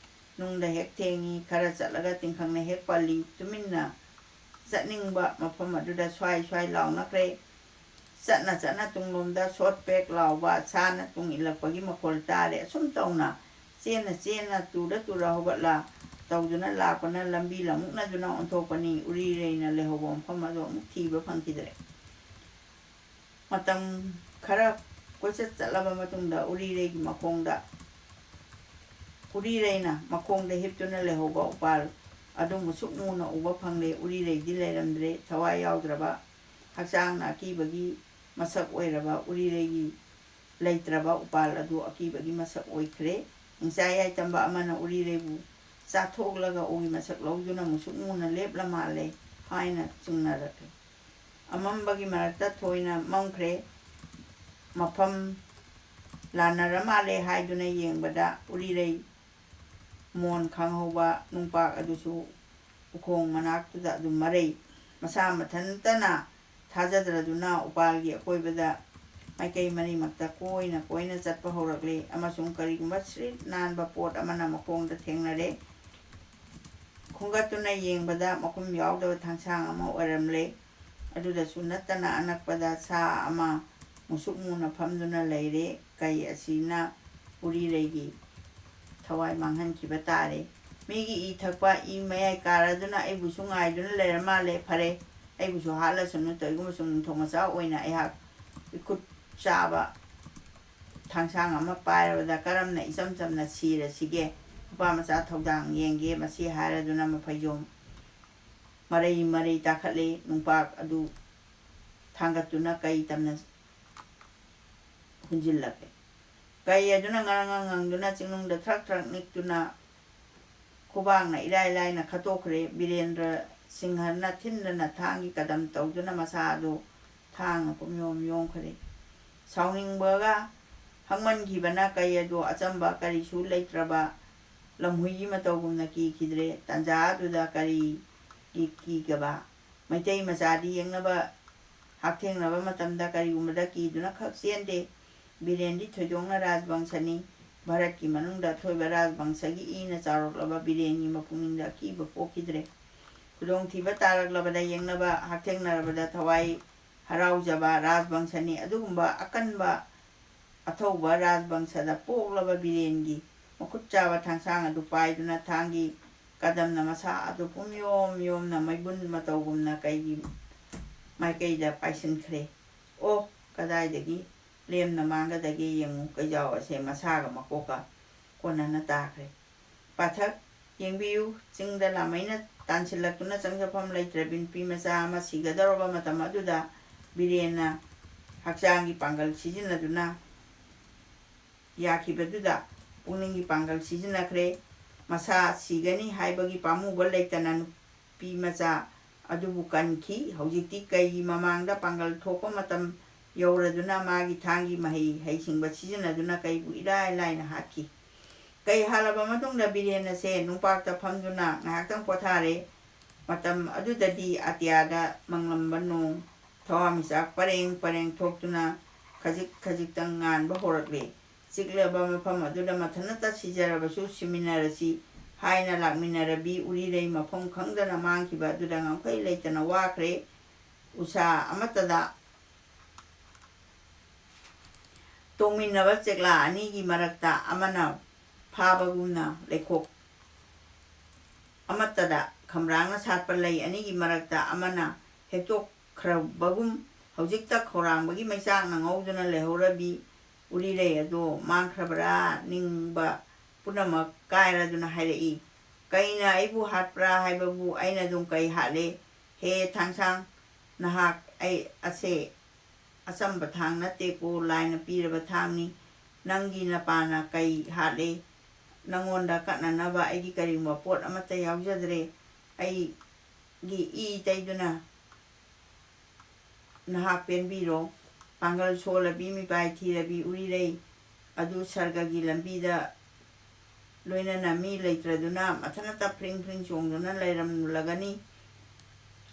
ꯅꯨꯡꯗ ꯍꯦꯛ ꯊꯦꯡꯉꯤ, ꯈꯔ ꯆꯠꯂꯒ ꯇꯤꯡꯈꯪꯅ ꯍꯦꯛ ꯄꯜꯂꯤ꯫ ꯇꯨꯃꯤꯟꯅ ꯆꯠꯅꯤꯡꯕ ꯃꯐꯝ ꯑꯗꯨꯗ ꯁ꯭ꯋꯥꯏ ꯁ꯭ꯋꯥꯏ ꯂꯥꯎꯅꯈ꯭ꯔꯦ꯫ ꯆꯠꯅ ꯆꯠꯅ ꯇꯨꯡꯂꯣꯝꯗ ꯁꯣꯠ ꯄꯦꯛ ꯂꯥꯎꯕ, ꯁꯥꯅ ꯇꯨꯡ ꯏꯜꯂꯛꯄꯒꯤ ꯃꯈꯣꯜ ꯇꯥꯔꯦ꯫ ꯑꯁꯨꯝ ꯇꯧꯅ ꯆꯦꯟꯅ ꯆꯦꯟꯅ, ꯇꯨꯔ ꯇꯨꯔ ꯍꯧꯒꯠꯂ ꯇꯧꯗꯨꯅ ꯂꯥꯛꯄꯅ ꯂꯝꯕꯤ ꯂꯝꯃꯨꯛꯅꯗꯨꯅ ꯑꯣꯟꯊꯣꯛꯄꯅꯤ꯫ ꯎꯔꯤꯔꯩꯅ ꯂꯩꯍꯧꯕ ꯃꯐꯝ ꯑꯗꯨ ꯑꯃꯨꯛ ꯊꯤꯕ ꯐꯪꯈꯤꯗ꯭ꯔꯦ꯫ ꯃꯇꯝ ꯈꯔ ꯀꯣꯏꯆꯠ ꯆꯠꯂꯕ ꯃꯇꯨꯡꯗ ꯎꯔꯤꯔꯩꯒꯤ ꯃꯈꯣꯡꯗ, ꯎꯔꯤꯔꯩꯅ ꯃꯈꯣꯡꯗ ꯍꯤꯞꯇꯨꯅ ꯂꯩꯍꯧꯕ ꯎꯄꯥꯜ ꯑꯗꯨ ꯃꯨꯁꯨꯛ ꯃꯨꯅ ꯎꯕ ꯐꯪꯂꯦ꯫ ꯎꯔꯤꯔꯩꯗꯤ ꯂꯩꯔꯝꯗ꯭ꯔꯦ꯫ ꯊꯋꯥꯏ ꯌꯥꯎꯗ꯭ꯔꯕ, ꯍꯛꯆꯥꯡꯅ ꯑꯀꯤꯕꯒꯤ ꯃꯁꯛ ꯑꯣꯏꯔꯕ ꯎꯔꯤꯔꯩꯒꯤ ꯂꯩꯇ꯭ꯔꯕ ꯎꯄꯥꯜ ꯑꯗꯨ ꯑꯀꯤꯕꯒꯤ ꯃꯁꯛ ꯑꯣꯏꯈ꯭ꯔꯦ꯫ ꯍꯤꯡꯆꯥ ꯌꯥꯏꯇꯝꯕ ꯑꯃꯅ ꯎꯔꯤꯔꯩꯕꯨ ꯆꯥꯊꯣꯛꯂꯒ ꯎꯒꯤ ꯃꯁꯛ ꯂꯧꯗꯨꯅ ꯃꯨꯁꯨꯛ ꯃꯨꯅ ꯂꯦꯞꯂ ꯃꯥꯜꯂꯦ ꯍꯥꯏꯅ ꯆꯤꯡꯅꯔꯛꯂꯦ꯫ ꯑꯃꯝꯕꯒꯤ ꯃꯔꯛꯇ ꯊꯣꯏꯅ ꯃꯝꯈ꯭ꯔꯦ꯫ ꯃꯐꯝ ꯂꯥꯟꯅꯔ ꯃꯥꯜꯂꯦ ꯍꯥꯏꯗꯨꯅ ꯌꯦꯡꯕꯗ ꯎꯔꯤꯔꯩ ꯃꯣꯟ ꯈꯪꯍꯧꯕ ꯅꯨꯡꯄꯥꯛ ꯑꯗꯨꯁꯨ ꯎꯈꯣꯡ ꯃꯅꯥꯛꯇꯨꯗ ꯑꯗꯨꯝ ꯃꯔꯩ ꯃꯁꯥ ꯃꯊꯟꯇꯅ ꯊꯥꯖꯗ꯭ꯔꯗꯨꯅ ꯎꯄꯥꯜꯒꯤ ꯑꯀꯣꯏꯕꯗ ꯃꯥꯏꯀꯩ ꯃꯔꯤꯃꯛꯇ ꯀꯣꯏꯅ ꯀꯣꯏꯅ ꯆꯠꯄ ꯍꯧꯔꯛꯂꯦ ꯑꯃꯁꯨꯡ ꯀꯔꯤꯒꯨꯝꯕ ꯁ꯭ꯔꯤꯠ ꯅꯥꯟꯕ ꯄꯣꯠ ꯑꯃꯅ ꯃꯈꯣꯡꯗ ꯊꯦꯡꯅꯔꯦ꯫ ꯈꯣꯝꯒꯠꯇꯨꯅ ꯌꯦꯡꯕꯗ ꯃꯈꯨꯝ ꯌꯥꯎꯗꯕ ꯊꯥꯡꯁꯥꯡ ꯑꯃ ꯑꯣꯏꯔꯝꯂꯦ꯫ ꯑꯗꯨꯗꯁꯨ ꯅꯠꯇꯅ ꯑꯅꯛꯄꯗ ꯁꯥ ꯑꯃ ꯃꯨꯁꯨꯛ ꯃꯨꯅ ꯐꯝꯗꯨꯅ ꯂꯩꯔꯦ꯫ ꯀꯩ ꯑꯁꯤꯅ ꯎꯔꯤꯔꯩꯒꯤ ꯊꯋꯥꯏ ꯃꯥꯡꯍꯟꯈꯤꯕ ꯇꯥꯔꯦ꯫ ꯃꯤꯒꯤ ꯏ ꯊꯛꯄ, ꯏ ꯃꯌꯥꯏ ꯀꯥꯔꯗꯨꯅ ꯑꯩꯕꯨꯁꯨ ꯉꯥꯏꯗꯨꯅ ꯂꯩꯔ ꯃꯥꯜꯂꯦ꯫ ꯐꯔꯦ, ꯑꯩꯕꯨꯁꯨ ꯍꯥꯠꯂꯁꯅꯨ꯫ ꯀꯔꯤꯒꯨꯝꯕ ꯁꯨꯝ ꯅꯤꯡꯊꯧ ꯃꯆꯥ ꯑꯣꯏꯅ ꯑꯩꯍꯥꯛ ꯏꯈꯨꯠ ꯆꯥꯕ ꯊꯥꯡꯁꯥꯡ ꯑꯃ ꯄꯥꯏꯔꯕꯗ ꯀꯔꯝꯅ ꯏꯆꯝ ꯆꯝꯅ ꯁꯤꯔꯁꯤꯒꯦ? ꯅꯨꯄꯥ ꯃꯆꯥ ꯊꯧꯗꯥꯡ ꯌꯦꯡꯒꯦ꯫ ꯃꯁꯤ ꯍꯥꯏꯔꯗꯨꯅ ꯃꯐꯩꯖꯣꯝ ꯃꯔꯩ ꯃꯔꯩ ꯇꯥꯈꯠꯂꯤ꯫ ꯅꯨꯡꯄꯥꯛ ꯑꯗꯨ ꯊꯥꯡꯒꯠꯇꯨꯅ ꯀꯩ ꯇꯝꯅ ꯍꯨꯟꯖꯤꯜꯂꯛꯂꯦ꯫ ꯀꯩ ꯑꯗꯨꯅ ꯉꯔꯪ ꯉꯔꯪ ꯉꯪꯗꯨꯅ ꯆꯤꯡꯅꯨꯡꯗ ꯊ꯭ꯔꯛ ꯊ꯭ꯔꯛ ꯅꯤꯛꯇꯨꯅ ꯈꯨꯕꯥꯛꯅ ꯏꯔꯥꯏ ꯂꯥꯏꯅ ꯈꯠꯇꯣꯛꯈ꯭ꯔꯦ꯫ ꯕꯤꯔꯦꯟꯗ꯭ꯔ ꯁꯤꯡꯍꯅ ꯊꯤꯟꯗꯅ ꯊꯥꯡꯒꯤ ꯀꯗꯝ ꯇꯧꯗꯨꯅ ꯃꯁꯥ ꯑꯗꯨ ꯊꯥꯡꯅ ꯄꯨꯝꯌꯣꯝ ꯌꯣꯝꯈ꯭ꯔꯦ꯫ ꯁꯥꯎꯅꯤꯡꯕꯒ ꯍꯪꯃꯟꯈꯤꯕꯅ ꯀꯩ ꯑꯗꯨ ꯑꯆꯝꯕ ꯀꯔꯤꯁꯨ ꯂꯩꯇ꯭ꯔꯕ ꯂꯝꯍꯨꯏꯒꯤ ꯃꯇꯧꯒꯨꯝꯅ ꯀꯤꯈꯤꯗ꯭ꯔꯦ꯫ ꯇꯟꯖꯥ ꯑꯗꯨꯗ ꯀꯔꯤꯒꯤ ꯀꯤꯒꯕ? ꯃꯩꯇꯩ ꯃꯆꯥꯗꯤ ꯌꯦꯡꯅꯕ ꯍꯛꯊꯦꯡꯅꯕ ꯃꯇꯝꯗ ꯀꯔꯤꯒꯨꯝꯕꯗ ꯀꯤꯗꯨꯅ ꯈꯛ ꯆꯦꯟꯗꯦ꯫ ꯕꯤꯔꯦꯟꯗꯤ ꯊꯣꯏꯗꯣꯛꯅ ꯔꯥꯖꯕꯪꯁꯅꯤ꯫ ꯚꯥꯔꯠꯀꯤ ꯃꯅꯨꯡꯗ ꯑꯊꯣꯏꯕ ꯔꯥꯖꯕꯪꯁꯒꯤ ꯏꯅ ꯆꯥꯎꯔꯛꯂꯕ ꯕꯤꯔꯦꯟꯒꯤ ꯃꯄꯨꯛꯅꯤꯡꯗ ꯑꯀꯤꯕ ꯄꯣꯛꯈꯤꯗ꯭ꯔꯦ꯫ ꯈꯨꯗꯣꯡꯊꯤꯕ ꯇꯥꯔꯛꯂꯕꯗ ꯌꯦꯡꯅꯕ ꯍꯛꯊꯦꯡꯅꯔꯕꯗ ꯊꯋꯥꯏ ꯍꯔꯥꯎꯖꯕ ꯔꯥꯖꯕꯪꯁꯅꯤ꯫ ꯑꯗꯨꯒꯨꯝꯕ ꯑꯀꯟꯕ ꯑꯊꯧꯕ ꯔꯥꯖꯕꯪꯁꯗ ꯄꯣꯛꯂꯕ ꯕꯤꯔꯦꯟꯒꯤ ꯃꯈꯨꯠ ꯆꯥꯕ ꯊꯥꯡꯁꯥꯡ ꯑꯗꯨ ꯄꯥꯏꯗꯨꯅ ꯊꯥꯡꯒꯤ ꯀꯗꯝꯅ ꯃꯁꯥ ꯑꯗꯨ ꯄꯨꯝꯌꯣꯝ ꯌꯣꯝꯅ ꯃꯩꯕꯨꯟ ꯃꯇꯧꯒꯨꯝꯅ ꯀꯩꯒꯤ ꯃꯥꯏꯀꯩꯗ ꯄꯥꯏꯁꯤꯟꯈ꯭ꯔꯦ꯫ ꯑꯣ, ꯀꯗꯥꯏꯗꯒꯤ ꯂꯦꯝꯅ ꯃꯥꯡꯒꯗꯒꯦ ꯌꯦꯡꯉꯨ, ꯀꯩꯖꯥꯎ ꯑꯁꯦ ꯃꯁꯥꯒ ꯃꯀꯣꯛꯀ ꯀꯣꯟꯅꯅ ꯇꯥꯈ꯭ꯔꯦ꯫ ꯄꯥꯊꯛ, ꯌꯦꯡꯕꯤꯌꯨ, ꯆꯤꯡꯗ ꯂꯥꯃꯩꯅ ꯇꯥꯟꯁꯤꯜꯂꯛꯇꯨꯅ ꯆꯪꯖꯐꯝ ꯂꯩꯇ꯭ꯔꯕꯤ ꯅꯨꯄꯤ ꯃꯆꯥ ꯑꯃ ꯁꯤꯒꯗꯧꯔꯕ ꯃꯇꯝ ꯑꯗꯨꯗ ꯕꯤꯔꯦꯟꯅ ꯍꯛꯆꯥꯡꯒꯤ ꯄꯥꯡꯒꯜ ꯁꯤꯖꯤꯟꯅꯗꯨꯅ ꯌꯥꯈꯤꯕꯗꯨꯗ ꯄꯨꯛꯅꯤꯡꯒꯤ ꯄꯥꯡꯒꯜ ꯁꯤꯖꯤꯟꯅꯈ꯭ꯔꯦ꯫ ꯃꯁꯥ ꯁꯤꯒꯅꯤ ꯍꯥꯏꯕꯒꯤ ꯄꯥꯝꯃꯨꯕ ꯂꯩꯇꯅ ꯅꯨꯄꯤ ꯃꯆꯥ ꯑꯗꯨꯕꯨ ꯀꯟꯈꯤ꯫ ꯍꯧꯖꯤꯛꯇꯤ ꯀꯩꯒꯤ ꯃꯃꯥꯡꯗ ꯄꯥꯡꯒꯜ ꯊꯣꯛꯄ ꯃꯇꯝ ꯌꯧꯔꯗꯨꯅ ꯃꯥꯒꯤ ꯊꯥꯡꯒꯤ ꯃꯍꯩ ꯍꯩꯁꯤꯡꯕ ꯁꯤꯖꯤꯟꯅꯗꯨꯅ ꯀꯩꯕꯨ ꯏꯔꯥꯏ ꯂꯥꯏꯅ ꯍꯥꯠꯈꯤ꯫ ꯀꯩ ꯍꯥꯠꯂꯕ ꯃꯇꯨꯡꯗ ꯕꯤꯔꯦꯟ ꯑꯁꯦ ꯅꯨꯡꯄꯥꯛꯇ ꯐꯝꯗꯨꯅ ꯉꯥꯏꯍꯥꯛꯇꯪ ꯄꯣꯊꯥꯔꯦ꯫ ꯃꯇꯝ ꯑꯗꯨꯗꯗꯤ ꯑꯇꯤꯌꯥꯗ ꯃꯪꯂꯝꯕ ꯅꯣꯡ ꯊꯋꯥꯟꯃꯤꯆꯥꯛ ꯄꯔꯦꯡ ꯄꯔꯦꯡ ꯊꯣꯛꯇꯨꯅ ꯈꯖꯤꯛ ꯈꯖꯤꯛꯇꯪ ꯉꯥꯟꯕ ꯍꯧꯔꯛꯂꯦ꯫ ꯆꯤꯛꯂꯕ ꯃꯐꯝ ꯑꯗꯨꯗ ꯃꯊꯟꯇ ꯁꯤꯖꯔꯕꯁꯨ ꯁꯤꯃꯤꯟꯅꯔꯁꯤ ꯍꯥꯏꯅ ꯂꯥꯛꯃꯤꯟꯅꯔꯕꯤ ꯎꯔꯤꯔꯩ ꯃꯐꯝ ꯈꯪꯗꯅ ꯃꯥꯡꯈꯤꯕ ꯑꯗꯨꯗ ꯉꯝꯈꯩ ꯂꯩꯇꯅ ꯋꯥꯈ꯭ꯔꯦ꯫ ꯎꯁꯥ ꯑꯃꯠꯇꯗ ꯇꯣꯡꯃꯤꯟꯅꯕ ꯆꯦꯛꯂꯥ ꯑꯅꯤꯒꯤ ꯃꯔꯛꯇ ꯑꯃꯅ ꯐꯥꯕꯒꯨꯝꯅ ꯂꯩꯈꯣꯛ ꯑꯃꯠꯇꯗ ꯈꯝꯕ꯭ꯔꯥꯡꯅ ꯁꯥꯠꯄ ꯂꯩ ꯑꯅꯤꯒꯤ ꯃꯔꯛꯇ ꯑꯃꯅ ꯍꯦꯛꯇꯣꯛꯈ꯭ꯔꯕꯒꯨꯝ ꯍꯧꯖꯤꯛꯇ ꯈꯧꯔꯥꯡꯕꯒꯤ ꯃꯩꯆꯥꯛꯅ ꯉꯧꯗꯨꯅ ꯂꯩꯍꯧꯔꯕꯤ ꯎꯔꯤꯔꯩ ꯑꯗꯣ ꯃꯥꯡꯈ꯭ꯔꯕ꯭ꯔꯥ ꯅꯤꯡꯕ ꯄꯨꯝꯅꯃꯛ ꯀꯥꯏꯔꯗꯨꯅ ꯍꯥꯏꯔꯛꯏ꯫ ꯀꯩꯅ ꯑꯩꯕꯨ ꯍꯥꯠꯄ꯭ꯔꯥ ꯍꯥꯏꯕꯕꯨ ꯑꯩꯅ ꯑꯗꯨꯝ ꯀꯩ ꯍꯥꯠꯂꯦ? ꯍꯦ ꯊꯥꯡꯁꯥꯡ, ꯅꯍꯥꯛ ꯑꯩ ꯑꯁꯦ ꯑꯆꯝꯕ ꯊꯥꯡ ꯅꯠꯇꯦꯀꯣ, ꯂꯥꯏꯅ ꯄꯤꯔꯕ ꯊꯥꯡꯅꯤ꯫ ꯅꯪꯒꯤ ꯅꯄꯥꯅ ꯀꯩ ꯍꯥꯠꯂꯦ? ꯅꯪꯉꯣꯟꯗ ꯀꯠꯅꯅꯕ ꯑꯩꯒꯤ ꯀꯔꯤꯒꯨꯝꯕ ꯄꯣꯠ ꯑꯃꯠꯇ ꯌꯥꯎꯖꯗ꯭ꯔꯦ꯫ ꯑꯩꯒꯤ ꯏ ꯇꯩꯗꯨꯅ ꯅꯍꯥꯛ ꯄꯦꯟꯕꯤꯔꯣ꯫ ꯄꯥꯡꯒꯜ ꯁꯣꯜꯂꯕꯤ, ꯃꯤꯄꯥꯏ ꯊꯤꯔꯕꯤ ꯎꯔꯤꯔꯩ ꯑꯗꯨ ꯁꯔꯒꯒꯤ ꯂꯝꯕꯤꯗ ꯂꯣꯏꯅꯅ ꯃꯤ ꯂꯩꯇ꯭ꯔꯗꯨꯅ ꯃꯊꯟꯇ ꯐ꯭ꯔꯤꯡ ꯐ꯭ꯔꯤꯡ ꯆꯣꯡꯗꯨꯅ ꯂꯩꯔꯝꯂꯒꯅꯤ꯫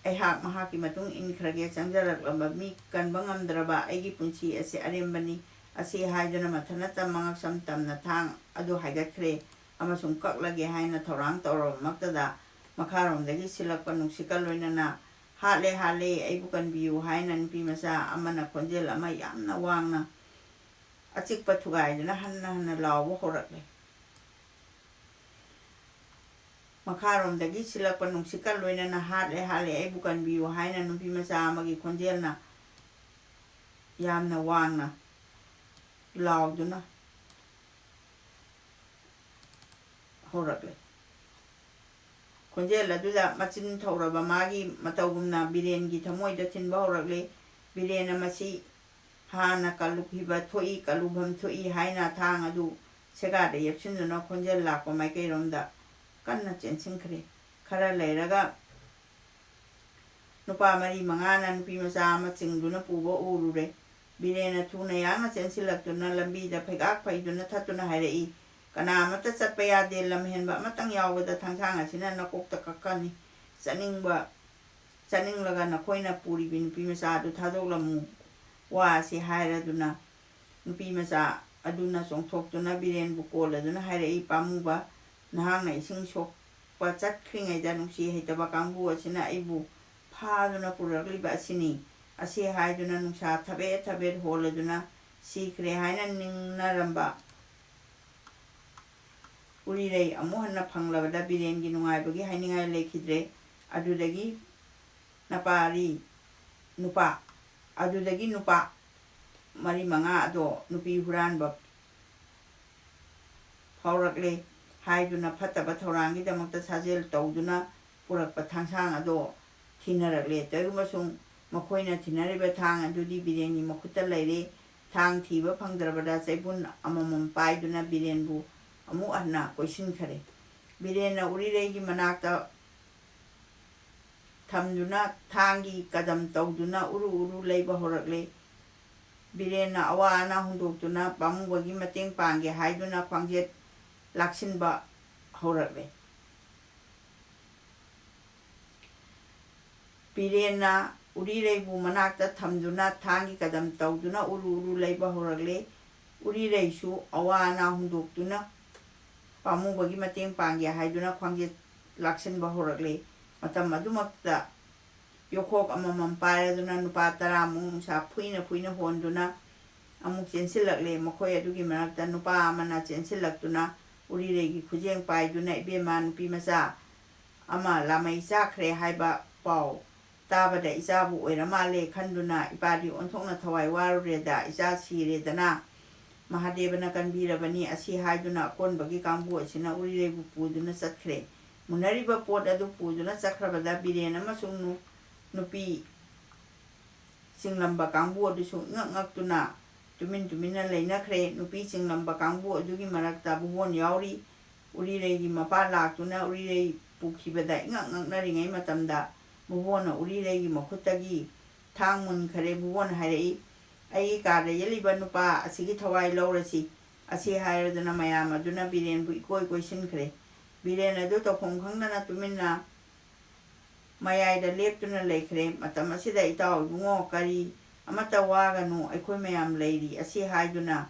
ꯑꯩꯍꯥꯛ ꯃꯍꯥꯛꯀꯤ ꯃꯇꯨꯡ ꯏꯟꯈ꯭ꯔꯒꯦ꯫ ꯆꯪꯖꯔꯛꯂꯕ ꯃꯤ ꯀꯟꯕ ꯉꯝꯗ꯭ꯔꯕ ꯑꯩꯒꯤ ꯄꯨꯟꯁꯤ ꯑꯁꯤ ꯑꯔꯦꯝꯕꯅꯤ꯫ ꯑꯁꯤ ꯍꯥꯏꯗꯨꯅ ꯃꯊꯟꯇ ꯃꯉꯛꯁꯝ ꯇꯝꯅ ꯊꯥꯡ ꯑꯗꯨ ꯍꯥꯏꯒꯠꯈ꯭ꯔꯦ ꯑꯃꯁꯨꯡ ꯀꯛꯂꯒꯦ ꯍꯥꯏꯅ ꯊꯧꯔꯥꯡ ꯇꯧꯔꯕꯃꯛꯇꯗ ꯃꯈꯥꯔꯣꯝꯗꯒꯤ ꯁꯤꯜꯂꯛꯄ ꯅꯨꯡꯁꯤꯠꯀ ꯂꯣꯏꯅꯅ "ꯍꯥꯠꯂꯦ, ꯍꯥꯠꯂꯦ, ꯑꯩꯕꯨ ꯀꯟꯕꯤꯌꯨ" ꯍꯥꯏꯅ ꯅꯨꯄꯤ ꯃꯆꯥ ꯑꯃꯅ ꯈꯣꯟꯖꯦꯜ ꯑꯃ ꯌꯥꯝꯅ ꯋꯥꯡꯅ, ꯑꯆꯤꯛꯄ ꯊꯨꯒꯥꯏꯗꯨꯅ ꯍꯟꯅ ꯍꯟꯅ ꯂꯥꯎꯕ ꯍꯧꯔꯛꯂꯦ꯫ ꯃꯈꯥꯔꯣꯝꯗꯒꯤ ꯁꯤꯜꯂꯛꯄ ꯅꯨꯡꯁꯤꯠꯀ ꯂꯣꯏꯅꯅ "ꯍꯥꯠꯂꯦ, ꯍꯥꯠꯂꯦ, ꯑꯩꯕꯨ ꯀꯟꯕꯤꯌꯨ" ꯍꯥꯏꯅ ꯅꯨꯄꯤ ꯃꯆꯥ ꯑꯃꯒꯤ ꯈꯣꯟꯖꯦꯜꯅ ꯌꯥꯝꯅ ꯋꯥꯡꯅ ꯂꯥꯎꯗꯨꯅ ꯍꯧꯔꯛꯂꯦ꯫ ꯈꯣꯟꯖꯦꯜ ꯑꯗꯨꯗ ꯃꯆꯤꯟ ꯊꯧꯔꯕ ꯃꯥꯒꯤ ꯃꯇꯧꯒꯨꯝꯅ ꯕꯤꯔꯦꯟꯒꯤ ꯊꯃꯣꯏꯗ ꯊꯤꯟꯕ ꯍꯧꯔꯛꯂꯦ꯫ ꯕꯤꯔꯦꯟꯅ ꯃꯁꯤ ꯍꯥꯟꯅ ꯀꯜꯂꯨꯈꯤꯕ ꯊꯣꯛꯏ, ꯀꯜꯂꯨꯐꯝ ꯊꯣꯛꯏ ꯍꯥꯏꯅ ꯊꯥꯡ ꯑꯗꯨ ꯁꯦꯒꯥꯗ ꯌꯦꯞꯁꯤꯟꯗꯨꯅ ꯈꯣꯟꯖꯦꯜ ꯂꯥꯛꯄ ꯃꯥꯏꯀꯩꯔꯣꯝꯗ ꯀꯟꯅ ꯆꯦꯟꯁꯤꯟꯈ꯭ꯔꯦ꯫ ꯈꯔ ꯂꯩꯔꯒ ꯅꯨꯄꯥ ꯃꯔꯤ ꯃꯉꯥꯅ ꯅꯨꯄꯤ ꯃꯆꯥ ꯑꯃ ꯆꯤꯡꯗꯨꯅ ꯄꯨꯕ ꯎꯔꯨꯔꯦ꯫ ꯕꯤꯔꯦꯟꯅ ꯊꯨꯅ ꯌꯥꯡꯅ ꯆꯦꯟꯁꯤꯜꯂꯛꯇꯨꯅ ꯂꯝꯕꯤꯗ ꯐꯩꯒꯥꯛ ꯐꯩꯗꯨꯅ ꯊꯠꯇꯨꯅ ꯍꯥꯏꯔꯛꯏ, "ꯀꯅꯥ ꯑꯃꯠꯇ ꯆꯠꯄ ꯌꯥꯗꯦ, ꯂꯝꯍꯦꯟꯕ ꯑꯃꯇꯪ ꯌꯥꯎꯕꯗ ꯊꯥꯡꯁꯥꯡ ꯑꯁꯤꯅ ꯅꯀꯣꯛꯇ ꯀꯛꯀꯅꯤ꯫ ꯆꯠꯅꯤꯡꯕ, ꯆꯠꯅꯤꯡꯂꯒ ꯅꯈꯣꯏꯅ ꯄꯨꯔꯤꯕꯤ ꯅꯨꯄꯤ ꯃꯆꯥ ꯑꯗꯨ ꯊꯥꯗꯣꯛꯂꯝꯃꯨ"꯫ ꯋꯥ ꯑꯁꯤ ꯍꯥꯏꯔꯗꯨꯅ ꯅꯨꯄꯤ ꯃꯆꯥ ꯑꯗꯨꯅ ꯆꯣꯡꯊꯣꯛꯇꯨꯅ ꯕꯤꯔꯦꯟꯕꯨ ꯀꯣꯜꯂꯗꯨꯅ ꯍꯥꯏꯔꯛꯏ, "ꯄꯥꯝꯃꯨꯕ, ꯅꯍꯥꯛꯅ ꯏꯁꯤꯡ ꯁꯣꯛꯄ ꯆꯠꯈ꯭ꯔꯤꯉꯩꯗ ꯅꯨꯡꯁꯤ ꯍꯩꯇꯕ ꯀꯥꯡꯕꯨ ꯑꯁꯤꯅ ꯑꯩꯕꯨ ꯐꯥꯗꯨꯅ ꯄꯨꯔꯛꯂꯤꯕ ꯑꯁꯤꯅꯤ"꯫ ꯑꯁꯤ ꯍꯥꯏꯗꯨꯅ ꯅꯨꯡꯁꯥ ꯊꯕꯦꯠ ꯊꯕꯦꯠ ꯍꯣꯜꯂꯗꯨꯅ ꯁꯤꯈ꯭ꯔꯦ ꯍꯥꯏꯅ ꯅꯤꯡꯅꯔꯝꯕ ꯎꯔꯤꯔꯩ ꯑꯃꯨꯛ ꯍꯟꯅ ꯐꯪꯂꯕꯗ ꯕꯤꯔꯦꯟꯒꯤ ꯅꯨꯡꯉꯥꯏꯕꯒꯤ ꯍꯥꯏꯅꯤꯡꯉꯥꯏ ꯂꯩꯈꯤꯗ꯭ꯔꯦ꯫ ꯑꯗꯨꯗꯒꯤ ꯅꯄꯥꯔꯤ ꯅꯨꯄꯥ, ꯑꯗꯨꯗꯒꯤ ꯅꯨꯄꯥ ꯃꯔꯤ ꯃꯉꯥ ꯑꯗꯣ ꯅꯨꯄꯤ ꯍꯨꯔꯥꯟꯕ ꯐꯥꯎꯔꯛꯂꯦ ꯍꯥꯏꯗꯨꯅ ꯐꯠꯇꯕ ꯊꯧꯔꯥꯡꯒꯤꯗꯃꯛꯇ ꯁꯥꯖꯦꯜ ꯇꯧꯗꯨꯅ ꯄꯨꯔꯛꯄ ꯊꯥꯡꯁꯥꯡ ꯑꯗꯣ ꯊꯤꯅꯔꯛꯂꯦ꯫ ꯇꯧꯏꯒꯨꯝꯕꯁꯨꯡ ꯃꯈꯣꯏꯅ ꯊꯤꯅꯔꯤꯕ ꯊꯥꯡ ꯑꯗꯨꯗꯤ ꯕꯤꯔꯦꯟꯒꯤ ꯃꯈꯨꯠꯇ ꯂꯩꯔꯦ꯫ ꯊꯥꯡ ꯊꯤꯕ ꯐꯪꯗ꯭ꯔꯕꯗ ꯆꯩꯕꯨꯟ ꯑꯃꯃꯝ ꯄꯥꯏꯗꯨꯅ ꯕꯤꯔꯦꯟꯕꯨ ꯑꯃꯨꯛ ꯍꯟꯅ ꯀꯣꯏꯁꯤꯟꯈꯔꯦ꯫ ꯕꯤꯔꯦꯟꯅ ꯎꯔꯤꯔꯩꯒꯤ ꯃꯅꯥꯛꯇ ꯊꯝꯗꯨꯅ ꯊꯥꯡꯒꯤ ꯀꯗꯝ ꯇꯧꯗꯨꯅ ꯎꯔꯨ ꯎꯔꯨ ꯂꯩꯕ ꯍꯧꯔꯛꯂꯦ꯫ ꯕꯤꯔꯦꯟꯅ ꯑꯋꯥ ꯑꯅꯥ ꯍꯣꯡꯗꯣꯛꯇꯨꯅ ꯄꯥꯝꯃꯨꯕꯒꯤ ꯃꯇꯦꯡ ꯄꯥꯡꯒꯦ ꯍꯥꯏꯗꯨꯅ ꯈ꯭ꯋꯥꯡꯖꯦꯠ ꯂꯥꯛꯁꯤꯟꯕ ꯍꯧꯔꯛꯂꯦ꯫ ꯕꯤꯔꯦꯟꯅ ꯎꯔꯤꯔꯩꯕꯨ ꯃꯅꯥꯛꯇ ꯊꯝꯗꯨꯅ ꯊꯥꯡꯒꯤ ꯀꯗꯝ ꯇꯧꯗꯨꯅ ꯎꯔꯨ ꯎꯔꯨ ꯂꯩꯕ ꯍꯧꯔꯛꯂꯦ꯫ ꯎꯔꯤꯔꯩꯁꯨ ꯑꯋꯥ ꯑꯅꯥ ꯍꯣꯡꯗꯣꯛꯇꯨꯅ ꯄꯥꯝꯃꯨꯕꯒꯤ ꯃꯇꯦꯡ ꯄꯥꯡꯒꯦ ꯍꯥꯏꯗꯨꯅ ꯈ꯭ꯋꯥꯡꯖꯦꯠ ꯂꯥꯛꯁꯤꯟꯕ ꯍꯧꯔꯛꯂꯦ꯫ ꯃꯇꯝ ꯑꯗꯨꯃꯛꯇ ꯌꯣꯈꯣꯛ ꯑꯃꯃꯝ ꯄꯥꯏꯔꯗꯨꯅ ꯅꯨꯄꯥ ꯇꯔꯥꯃꯨꯛ ꯅꯨꯡꯁꯥ ꯐꯨꯏꯅ ꯐꯨꯏꯅ ꯍꯣꯟꯗꯨꯅ ꯑꯃꯨꯛ ꯆꯦꯟꯁꯤꯜꯂꯛꯂꯦ꯫ ꯃꯈꯣꯏ ꯑꯗꯨꯒꯤ ꯃꯔꯛꯇ ꯅꯨꯄꯥ ꯑꯃꯅ ꯆꯦꯟꯁꯤꯜꯂꯛꯇꯨꯅ ꯎꯔꯤꯔꯩꯒꯤ ꯈꯨꯖꯦꯡ ꯄꯥꯏꯗꯨꯅ, "ꯏꯕꯦꯝꯃ, ꯅꯨꯄꯤ ꯃꯆꯥ ꯑꯃ ꯂꯥꯃꯩ ꯆꯥꯈ꯭ꯔꯦ ꯍꯥꯏꯕ ꯄꯥꯎ ꯇꯥꯕꯗ ꯏꯆꯥꯕꯨ ꯑꯣꯏꯔ ꯃꯥꯜꯂꯦ ꯈꯟꯗꯨꯅ ꯏꯄꯥꯗꯤ ꯑꯣꯟꯊꯣꯛꯅ ꯊꯋꯥꯏ ꯋꯥꯔꯨꯔꯦꯗ, ꯏꯆꯥ ꯁꯤꯔꯦꯗꯅ꯫ ꯃꯍꯥꯗꯦꯕꯅ ꯀꯟꯕꯤꯔꯕꯅꯤ" ꯑꯁꯤ ꯍꯥꯏꯗꯨꯅ ꯑꯀꯣꯟꯕꯒꯤ ꯀꯥꯡꯕꯨ ꯑꯁꯤꯅ ꯎꯔꯤꯔꯩꯕꯨ ꯄꯨꯗꯨꯅ ꯆꯠꯈ꯭ꯔꯦ꯫ ꯃꯨꯟꯅꯔꯤꯕ ꯄꯣꯠ ꯑꯗꯨ ꯄꯨꯗꯨꯅ ꯆꯠꯈ꯭ꯔꯕꯗ ꯕꯤꯔꯦꯟ ꯑꯃꯁꯨꯡ ꯅꯨ-, ꯅꯨꯄꯤ ꯆꯤꯡꯂꯝꯕ ꯀꯥꯡꯕꯨ ꯑꯗꯨꯁꯨ ꯏꯉꯛ ꯉꯛꯇꯨꯅ ꯇꯨꯃꯤꯟ ꯇꯨꯃꯤꯟꯅ ꯂꯩꯅꯈ꯭ꯔꯦ꯫ ꯅꯨꯄꯤ ꯆꯤꯡꯂꯝꯕ ꯀꯥꯡꯕꯨ ꯑꯗꯨꯒꯤ ꯃꯔꯛꯇ ꯕꯨꯕꯣꯟ ꯌꯥꯎꯔꯤ꯫ ꯎꯔꯤꯔꯩꯒꯤ ꯃꯄꯥ ꯂꯥꯛꯇꯨꯅ ꯎꯔꯤꯔꯩ ꯄꯨꯈꯤꯕꯗ ꯏꯉꯛ ꯉꯛꯅꯔꯤꯉꯩ ꯃꯇꯝꯗ ꯕꯨꯕꯣꯟꯅ ꯎꯔꯤꯔꯩꯒꯤ ꯃꯈꯨꯠꯇꯒꯤ ꯊꯥꯡ ꯃꯨꯟꯈꯔꯦ꯫ ꯕꯨꯕꯣꯟ ꯍꯥꯏꯔꯛꯏ, "ꯑꯩꯒꯤ ꯀꯥꯗ ꯌꯦꯠꯂꯤꯕ ꯅꯨꯄꯥ ꯑꯁꯤꯒꯤ ꯊꯋꯥꯏ ꯂꯧꯔꯁꯤ" ꯑꯁꯤ ꯍꯥꯏꯔꯗꯨꯅ ꯃꯌꯥꯝ ꯑꯗꯨꯅ ꯕꯤꯔꯦꯟꯕꯨ ꯏꯀꯣꯏ ꯀꯣꯏꯁꯤꯟꯈ꯭ꯔꯦ꯫ ꯕꯤꯔꯦꯟ ꯑꯗꯨ ꯇꯧꯐꯝ ꯈꯪꯗꯅ ꯇꯨꯃꯤꯟꯅ ꯃꯌꯥꯏꯗ ꯂꯦꯞꯇꯨꯅ ꯂꯩꯈ꯭ꯔꯦ꯫ ꯃꯇꯝ ꯑꯁꯤꯗ, "ꯏꯇꯥꯎ ꯏꯕꯨꯡꯉꯣ, ꯀꯔꯤ ꯑꯃꯠꯇ ꯋꯥꯒꯅꯨ, ꯑꯩꯈꯣꯏ ꯃꯌꯥꯝ ꯂꯩꯔꯤ" ꯑꯁꯤ ꯍꯥꯏꯗꯨꯅ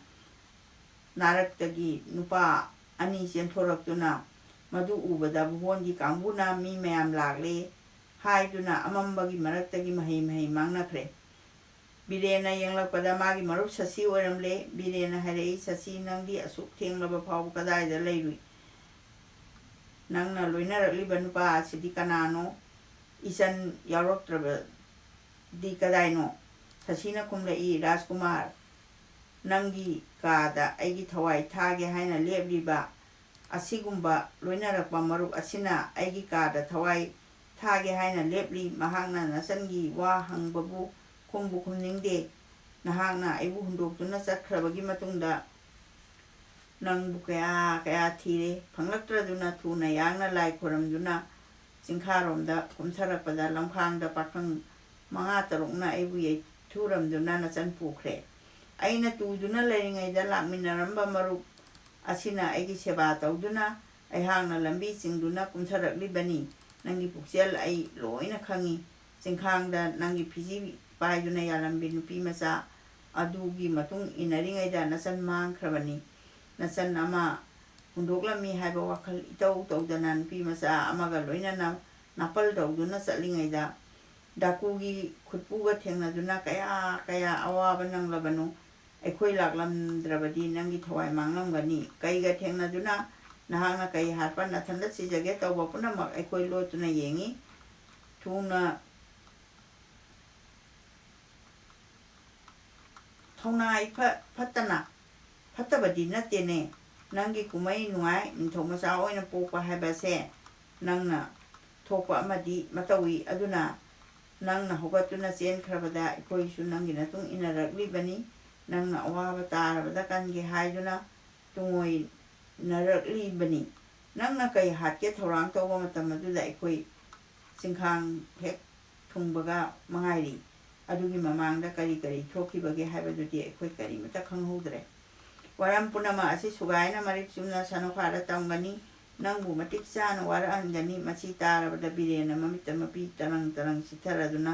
ꯅꯥꯔꯛꯇꯒꯤ ꯅꯨꯄꯥ ꯑꯅꯤ ꯆꯦꯟꯊꯣꯔꯛꯇꯨꯅ ꯃꯗꯨ ꯎꯕꯗ ꯕꯨꯕꯣꯟꯒꯤ ꯀꯥꯡꯕꯨꯅ "ꯃꯤ ꯃꯌꯥꯝ ꯂꯥꯛꯂꯦ" ꯍꯥꯏꯗꯨꯅ ꯑꯃꯝꯕꯒꯤ ꯃꯔꯛꯇꯒꯤ ꯃꯍꯩ ꯃꯍꯩ ꯃꯥꯡꯅꯈ꯭ꯔꯦ꯫ ꯕꯤꯔꯦꯟꯅ ꯌꯦꯡꯂꯛꯄꯗ ꯃꯥꯒꯤ ꯃꯔꯨꯞ ꯁꯁꯤ ꯑꯣꯏꯔꯝꯂꯦ꯫ ꯕꯤꯔꯦꯟꯅ ꯍꯥꯏꯔꯛꯏ, "ꯁꯁꯤ, ꯅꯪꯗꯤ ꯑꯁꯨꯛ ꯊꯦꯡꯂꯕ ꯐꯥꯎꯕ ꯀꯗꯥꯏꯗ ꯂꯩꯔꯨꯏ? ꯅꯪꯅ ꯂꯣꯏꯅꯔꯛꯂꯤꯕ ꯅꯨꯄꯥ ꯑꯁꯤꯗꯤ ꯀꯅꯥꯅꯣ? ꯏꯆꯟ ꯌꯥꯎꯔꯛꯇ꯭ꯔꯕꯗꯤ ꯀꯗꯥꯏꯅꯣ?" ꯁꯁꯤꯅ ꯈꯨꯝꯂꯛꯏ, "ꯔꯥꯖꯀꯨꯃꯥꯔ, ꯅꯪꯒꯤ ꯀꯥꯗ ꯑꯩꯒꯤ ꯊꯋꯥꯏ ꯊꯥꯒꯦ ꯍꯥꯏꯅ ꯂꯦꯞꯂꯤꯕ ꯑꯁꯤꯒꯨꯝꯕ ꯂꯣꯏꯅꯔꯛꯄ ꯃꯔꯨꯞ ꯑꯁꯤꯅ ꯑꯩꯒꯤ ꯀꯥꯗ ꯊꯋꯥꯏ ꯊꯥꯒꯦ ꯍꯥꯏꯅ ꯂꯦꯞꯂꯤ꯫ ꯃꯍꯥꯛꯅ ꯅꯆꯟꯒꯤ ꯋꯥ ꯍꯪꯕꯕꯨ ꯈꯨꯝꯕꯨ ꯈꯨꯝꯅꯤꯡꯗꯦ꯫ ꯅꯍꯥꯛꯅ ꯑꯩꯕꯨ ꯍꯨꯟꯗꯣꯛꯇꯨꯅ ꯆꯠꯈ꯭ꯔꯕꯒꯤ ꯃꯇꯨꯡꯗ ꯅꯪꯕꯨ ꯀꯌꯥ ꯀꯌꯥ ꯊꯤꯔꯦ, ꯐꯪꯂꯛꯇ꯭ꯔꯗꯨꯅ ꯊꯨꯅ ꯌꯥꯡꯅ ꯂꯥꯏ ꯈꯣꯏꯔꯝꯗꯨꯅ ꯆꯤꯡꯈꯥꯔꯣꯝꯗ ꯀꯨꯝꯊꯔꯛꯄꯗ ꯂꯝꯈꯥꯡꯗ ꯄꯥꯈꯪ ꯃꯉꯥ ꯇꯔꯨꯛꯅ ꯑꯩꯕꯨ ꯌꯩꯊꯨꯔꯝꯗꯨꯅ ꯅꯆꯟ ꯄꯨꯈ꯭ꯔꯦ꯫ ꯑꯩꯅ ꯇꯨꯗꯨꯅ ꯂꯩꯔꯤꯉꯩꯗ ꯂꯥꯛꯃꯤꯟꯅꯔꯝꯕ ꯃꯔꯨꯞ ꯑꯁꯤꯅ ꯑꯩꯒꯤ ꯁꯦꯕꯥ ꯇꯧꯗꯨꯅ ꯑꯩꯍꯥꯛꯅ ꯂꯝꯕꯤ ꯆꯤꯡꯗꯨꯅ ꯀꯨꯝꯊꯔꯛꯂꯤꯕꯅꯤ꯫ ꯅꯪꯒꯤ ꯄꯨꯛꯆꯦꯜ ꯑꯩ ꯂꯣꯏꯅ ꯈꯪꯏ꯫ ꯆꯤꯡꯈꯥꯡꯗ ꯅꯪꯒꯤ ꯐꯤꯖꯤ ꯄꯥꯏꯗꯨꯅ ꯌꯥꯜꯂꯝꯕꯤ ꯅꯨꯄꯤ ꯃꯆꯥ ꯑꯗꯨꯒꯤ ꯃꯇꯨꯡ ꯏꯟꯅꯔꯤꯉꯩꯗ ꯅꯆꯟ ꯃꯥꯡꯈ꯭ꯔꯕꯅꯤ꯫ ꯅꯆꯟ ꯑꯃ ꯍꯨꯟꯗꯣꯛꯂꯝꯃꯤ ꯍꯥꯏꯕ ꯋꯥꯈꯜ ꯏꯇꯧ ꯇꯧꯗꯅ ꯅꯨꯄꯤ ꯃꯆꯥ ꯑꯃꯒ ꯂꯣꯏꯅꯅ ꯅꯥꯄꯜ ꯇꯧꯗꯨꯅ ꯆꯠꯂꯤꯉꯩꯗ ꯗꯥꯀꯨꯒꯤ ꯈꯨꯠꯄꯨꯒ ꯊꯦꯡꯅꯗꯨꯅ ꯀꯌꯥ ꯀꯌꯥ ꯑꯋꯥꯕ ꯅꯪꯂꯕꯅꯣ꯫ ꯑꯩꯈꯣꯏ ꯂꯥꯛꯂꯝꯗ꯭ꯔꯕꯗꯤ ꯅꯪꯒꯤ ꯊꯋꯥꯏ ꯃꯥꯡꯂꯝꯒꯅꯤ꯫ ꯀꯩꯒ ꯊꯦꯡꯅꯗꯨꯅ ꯅꯍꯥꯛꯅ ꯀꯩ ꯍꯥꯠꯄ, ꯅꯊꯟꯇ ꯁꯤꯖꯒꯦ ꯇꯧꯕ ꯄꯨꯝꯅꯃꯛ ꯑꯩꯈꯣꯏ ꯂꯣꯠꯇꯨꯅ ꯌꯦꯡꯉꯤ꯫ ꯊꯨꯅ ꯊꯧꯅꯥ ꯏꯐ ꯐꯠꯇꯅ ꯐꯠꯇꯕꯗꯤ ꯅꯠꯇꯦꯅꯦ꯫ ꯅꯪꯒꯤ ꯀꯨꯝꯍꯩ ꯅꯨꯡꯉꯥꯏ, ꯅꯤꯡꯊꯧ ꯃꯆꯥ ꯑꯣꯏꯅ ꯄꯣꯛꯄ ꯍꯥꯏꯕꯁꯦ ꯅꯪꯅ ꯊꯣꯛꯄ ꯑꯃꯗꯤ ꯃꯇꯧꯏ꯫ ꯑꯗꯨꯅ ꯅꯪꯅ ꯍꯧꯒꯠꯇꯨꯅ ꯆꯦꯟꯈ꯭ꯔꯕꯗ ꯑꯩꯈꯣꯏꯁꯨ ꯅꯪꯒꯤ ꯃꯇꯨꯡ ꯏꯟꯅꯔꯛꯂꯤꯕꯅꯤ꯫ ꯅꯪꯅ ꯑꯋꯥꯕ ꯇꯥꯔꯕꯗ ꯀꯟꯒꯦ ꯍꯥꯏꯗꯨꯅ ꯇꯨꯡꯑꯣꯏꯅꯔꯛꯂꯤꯕꯅꯤ꯫ ꯅꯪꯅ ꯀꯩ ꯍꯥꯠꯀꯦ ꯊꯧꯔꯥꯡ ꯇꯧꯕ ꯃꯇꯝ ꯑꯗꯨꯗ ꯑꯩꯈꯣꯏ ꯆꯤꯡꯈꯥꯡ ꯍꯦꯛ ꯊꯨꯡꯕꯒ ꯃꯉꯥꯏꯔꯤ꯫ ꯑꯗꯨꯒꯤ ꯃꯃꯥꯡꯗ ꯀꯔꯤ ꯀꯔꯤ ꯊꯣꯛꯈꯤꯕꯒꯦ ꯍꯥꯏꯕꯗꯨꯗꯤ ꯑꯩꯈꯣꯏ ꯀꯔꯤꯃꯠꯇ ꯈꯪꯍꯧꯗ꯭ꯔꯦ꯫ ꯋꯥꯔꯝ ꯄꯨꯝꯅꯃꯛ ꯑꯁꯤ ꯁꯨꯒꯥꯏꯅ ꯃꯔꯤꯛ ꯆꯨꯝꯅ ꯁꯅꯣꯐꯥꯗ ꯇꯝꯒꯅꯤ꯫ ꯅꯪꯕꯨ ꯃꯇꯤꯛ ꯆꯥꯅ ꯋꯥꯔꯛꯍꯟꯒꯅꯤ꯫ ꯃꯁꯤ ꯇꯥꯔꯕꯗ ꯕꯤꯔꯦꯟꯅ ꯃꯃꯤꯠꯇ ꯃꯄꯤ ꯇꯔꯪ ꯇꯔꯪ ꯆꯤꯊꯔꯗꯨꯅ,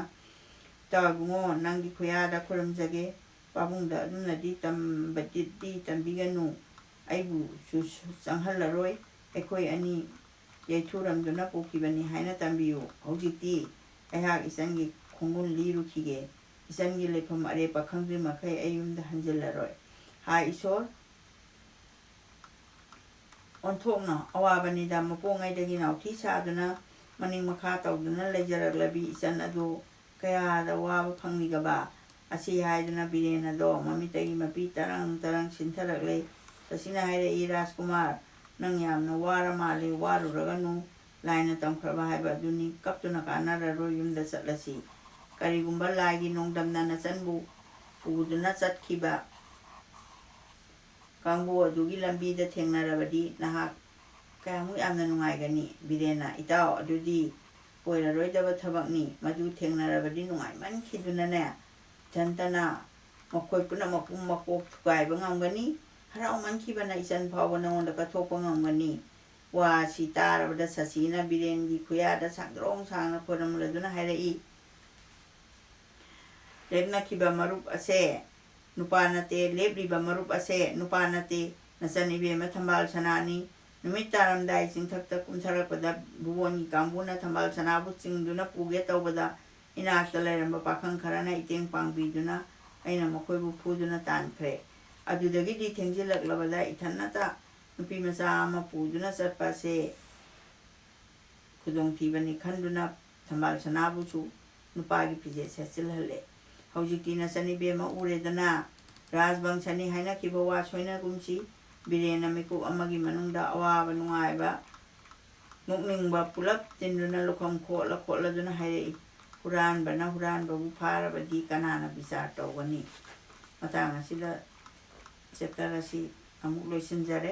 "ꯏꯇꯥꯎ ꯏꯕꯨꯡꯉꯣ, ꯅꯪꯒꯤ ꯈꯨꯌꯥꯗ ꯈꯨꯔꯨꯝꯖꯒꯦ꯫ ꯄꯥꯕꯨꯡꯗ ꯑꯗꯨꯝꯅꯗꯤ ꯇꯝꯕꯗꯤ ꯇꯝꯕꯤꯒꯅꯨ꯫ ꯑꯩꯕꯨꯁꯨ ꯆꯪꯍꯜꯂꯔꯣꯏ꯫ ꯑꯩꯈꯣꯏ ꯑꯅꯤ ꯌꯩꯊꯨꯔꯝꯗꯨꯅ ꯄꯨꯈꯤꯕꯅꯤ ꯍꯥꯏꯅ ꯇꯝꯕꯤꯌꯨ꯫ ꯍꯧꯖꯤꯛꯇꯤ ꯑꯩꯍꯥꯛ ꯏꯆꯟꯒꯤ ꯈꯣꯡꯒꯨꯜ ꯂꯤꯔꯨꯈꯤꯒꯦ꯫ ꯏꯆꯟꯒꯤ ꯂꯩꯐꯝ ꯑꯔꯦꯞꯄ ꯈꯪꯗ꯭ꯔꯤ ꯃꯈꯩ ꯑꯩ ꯌꯨꯝꯗ ꯍꯟꯖꯤꯜꯂꯔꯣꯏ꯫ ꯍꯥꯏ ꯏꯁꯣꯔ, ꯑꯣꯟꯊꯣꯛꯅ ꯑꯋꯥꯕꯅꯤꯗ, ꯃꯄꯣꯉꯩꯗꯒꯤ ꯅꯥꯎꯊꯤ ꯁꯥꯗꯨꯅ ꯃꯅꯤꯡ ꯃꯈꯥ ꯇꯧꯗꯨꯅ ꯂꯩꯖꯔꯛꯂꯕꯤ ꯏꯆꯟ ꯑꯗꯨ ꯀꯌꯥꯗ ꯋꯥꯕ ꯐꯪꯂꯤꯒꯕ?" ꯑꯁꯤ ꯍꯥꯏꯗꯨꯅ ꯕꯤꯔꯦꯟ ꯑꯗꯣ ꯃꯃꯤꯠꯇꯒꯤ ꯃꯄꯤ ꯇꯔꯪ ꯇꯔꯪ ꯁꯤꯟꯊꯔꯛꯂꯦ꯫ ꯁꯁꯤꯅ ꯍꯥꯏꯔꯛꯏ, "ꯔꯥꯖꯀꯨꯃꯥꯔ, ꯅꯪ ꯌꯥꯝꯅ ꯋꯥꯔ ꯃꯥꯜꯂꯦ, ꯋꯥꯔꯨꯔꯒꯅꯨ꯫ ꯂꯥꯏꯅ ꯇꯝꯈ꯭ꯔꯕ ꯍꯥꯏꯕ ꯑꯗꯨꯅꯤ꯫ ꯀꯞꯇꯨꯅ ꯀꯥꯟꯅꯔꯔꯣꯏ, ꯌꯨꯝꯗ ꯆꯠꯂꯁꯤ꯫ ꯀꯔꯤꯒꯨꯝꯕ ꯂꯥꯏꯒꯤ ꯅꯣꯡꯗꯝꯅ ꯅꯆꯟꯕꯨ ꯄꯨꯗꯨꯅ ꯆꯠꯈꯤꯕ ꯀꯥꯡꯕꯨ ꯑꯗꯨꯒꯤ ꯂꯝꯕꯤꯗ ꯊꯦꯡꯅꯔꯕꯗꯤ ꯅꯍꯥꯛ ꯀꯌꯥꯃꯨꯛ ꯌꯥꯝꯅ ꯅꯨꯡꯉꯥꯏꯒꯅꯤ?" ꯕꯤꯔꯦꯟꯅ, "ꯏꯇꯥꯎ, ꯑꯗꯨꯗꯤ ꯑꯣꯏꯔꯔꯣꯏꯗꯕ ꯊꯕꯛꯅꯤ꯫ ꯃꯗꯨ ꯊꯦꯡꯅꯔꯕꯗꯤ ꯅꯨꯡꯉꯥꯏꯃꯟꯈꯤꯗꯨꯅꯅꯦ, ꯏꯊꯟꯇꯅ ꯃꯈꯣꯏ ꯄꯨꯝꯅꯃꯛꯄꯨ ꯃꯀꯣꯛ ꯊꯨꯒꯥꯏꯕ ꯉꯝꯒꯅꯤ꯫ ꯍꯔꯥꯎꯃꯟꯈꯤꯕꯅ ꯏꯆꯟ ꯐꯥꯎꯕ ꯅꯉꯣꯟꯗ ꯀꯠꯊꯣꯛꯄ ꯉꯝꯒꯅꯤ꯫" ꯋꯥ ꯑꯁꯤ ꯇꯥꯔꯕꯗ ꯁꯁꯤꯅ ꯕꯤꯔꯦꯟꯒꯤ ꯈꯨꯌꯥꯗ ꯁꯥꯡꯗ꯭ꯔꯣꯡ ꯁꯥꯡꯅ ꯈꯣꯏꯔꯝꯂꯗꯨꯅ ꯍꯥꯏꯔꯛꯏ, "ꯂꯦꯞꯅꯈꯤꯕ ꯃꯔꯨꯞ ꯑꯁꯦ ꯅꯨꯄꯥ ꯅꯠꯇꯦ, ꯂꯦꯞꯂꯤꯕ ꯃꯔꯨꯞ ꯑꯁꯦ ꯅꯨꯄꯥ ꯅꯠꯇꯦ꯫ ꯅꯆꯟ ꯏꯕꯦꯝꯃ ꯊꯝꯕꯥꯜ ꯁꯅꯥꯅꯤ꯫ ꯅꯨꯃꯤꯠ ꯇꯥꯔꯝꯗꯥꯏ ꯆꯤꯡꯊꯛꯇ ꯀꯨꯝꯊꯔꯛꯄꯗ ꯚꯨꯕꯣꯟꯒꯤ ꯀꯥꯡꯕꯨꯅ ꯊꯝꯕꯥꯜ ꯁꯅꯥꯕꯨ ꯆꯤꯡꯗꯨꯅ ꯄꯨꯒꯦ ꯇꯧꯕꯗ ꯏꯅꯥꯛꯇ ꯂꯩꯔꯝꯕ ꯄꯥꯈꯪ ꯈꯔꯅ ꯏꯇꯦꯡ ꯄꯥꯡꯕꯤꯗꯨꯅ ꯑꯩꯅ ꯃꯈꯣꯏꯕꯨ ꯐꯨꯗꯨꯅ ꯇꯥꯟꯈ꯭ꯔꯦ꯫ ꯑꯗꯨꯗꯒꯤꯗꯤ ꯊꯦꯡꯖꯤꯜꯂꯛꯂꯕꯗ ꯏꯊꯟꯅꯇ ꯅꯨꯄꯤ ꯃꯆꯥ ꯑꯃ ꯄꯨꯗꯨꯅ ꯆꯠꯄ ꯑꯁꯦ ꯈꯨꯗꯣꯡꯊꯤꯕꯅꯤ ꯈꯟꯗꯨꯅ ꯊꯝꯕꯥꯜ ꯁꯅꯥꯕꯨꯁꯨ ꯅꯨꯄꯥꯒꯤ ꯐꯤꯖꯦꯠ ꯁꯦꯠꯆꯤꯜꯍꯜꯂꯦ꯫ ꯍꯧꯖꯤꯛꯇꯤ ꯅꯆꯟ ꯏꯕꯦꯝꯃ ꯎꯔꯦꯗꯅ, ꯔꯥꯖꯕꯪꯁꯅꯤ ꯍꯥꯏꯅꯈꯤꯕ ꯋꯥ ꯁꯣꯏꯅꯒꯨꯝꯁꯤ꯫ ꯕꯤꯔꯦꯟꯅ ꯃꯤꯀꯨꯞ ꯑꯃꯒꯤ ꯃꯅꯨꯡꯗ ꯑꯋꯥꯕ ꯅꯨꯡꯉꯥꯏꯕ ꯅꯣꯛꯅꯤꯡꯕ ꯄꯨꯂꯞ ꯇꯤꯟꯗꯨꯅ ꯂꯨꯈꯝ ꯈꯣꯠꯂ ꯈꯣꯠꯂꯗꯨꯅ ꯍꯥꯏꯔꯛꯏ, "ꯍꯨꯔꯥꯟꯕꯅ ꯍꯨꯔꯥꯟꯕꯕꯨ ꯐꯥꯔꯕꯗꯤ ꯀꯅꯥꯅ ꯕꯤꯆꯥꯔ ꯇꯧꯒꯅꯤ?" ꯃꯇꯥꯡ ꯑꯁꯤꯗ ꯆꯦꯞꯇꯔ ꯑꯁꯤ ꯑꯃꯨꯛ ꯂꯣꯏꯁꯤꯟꯖꯔꯦ꯫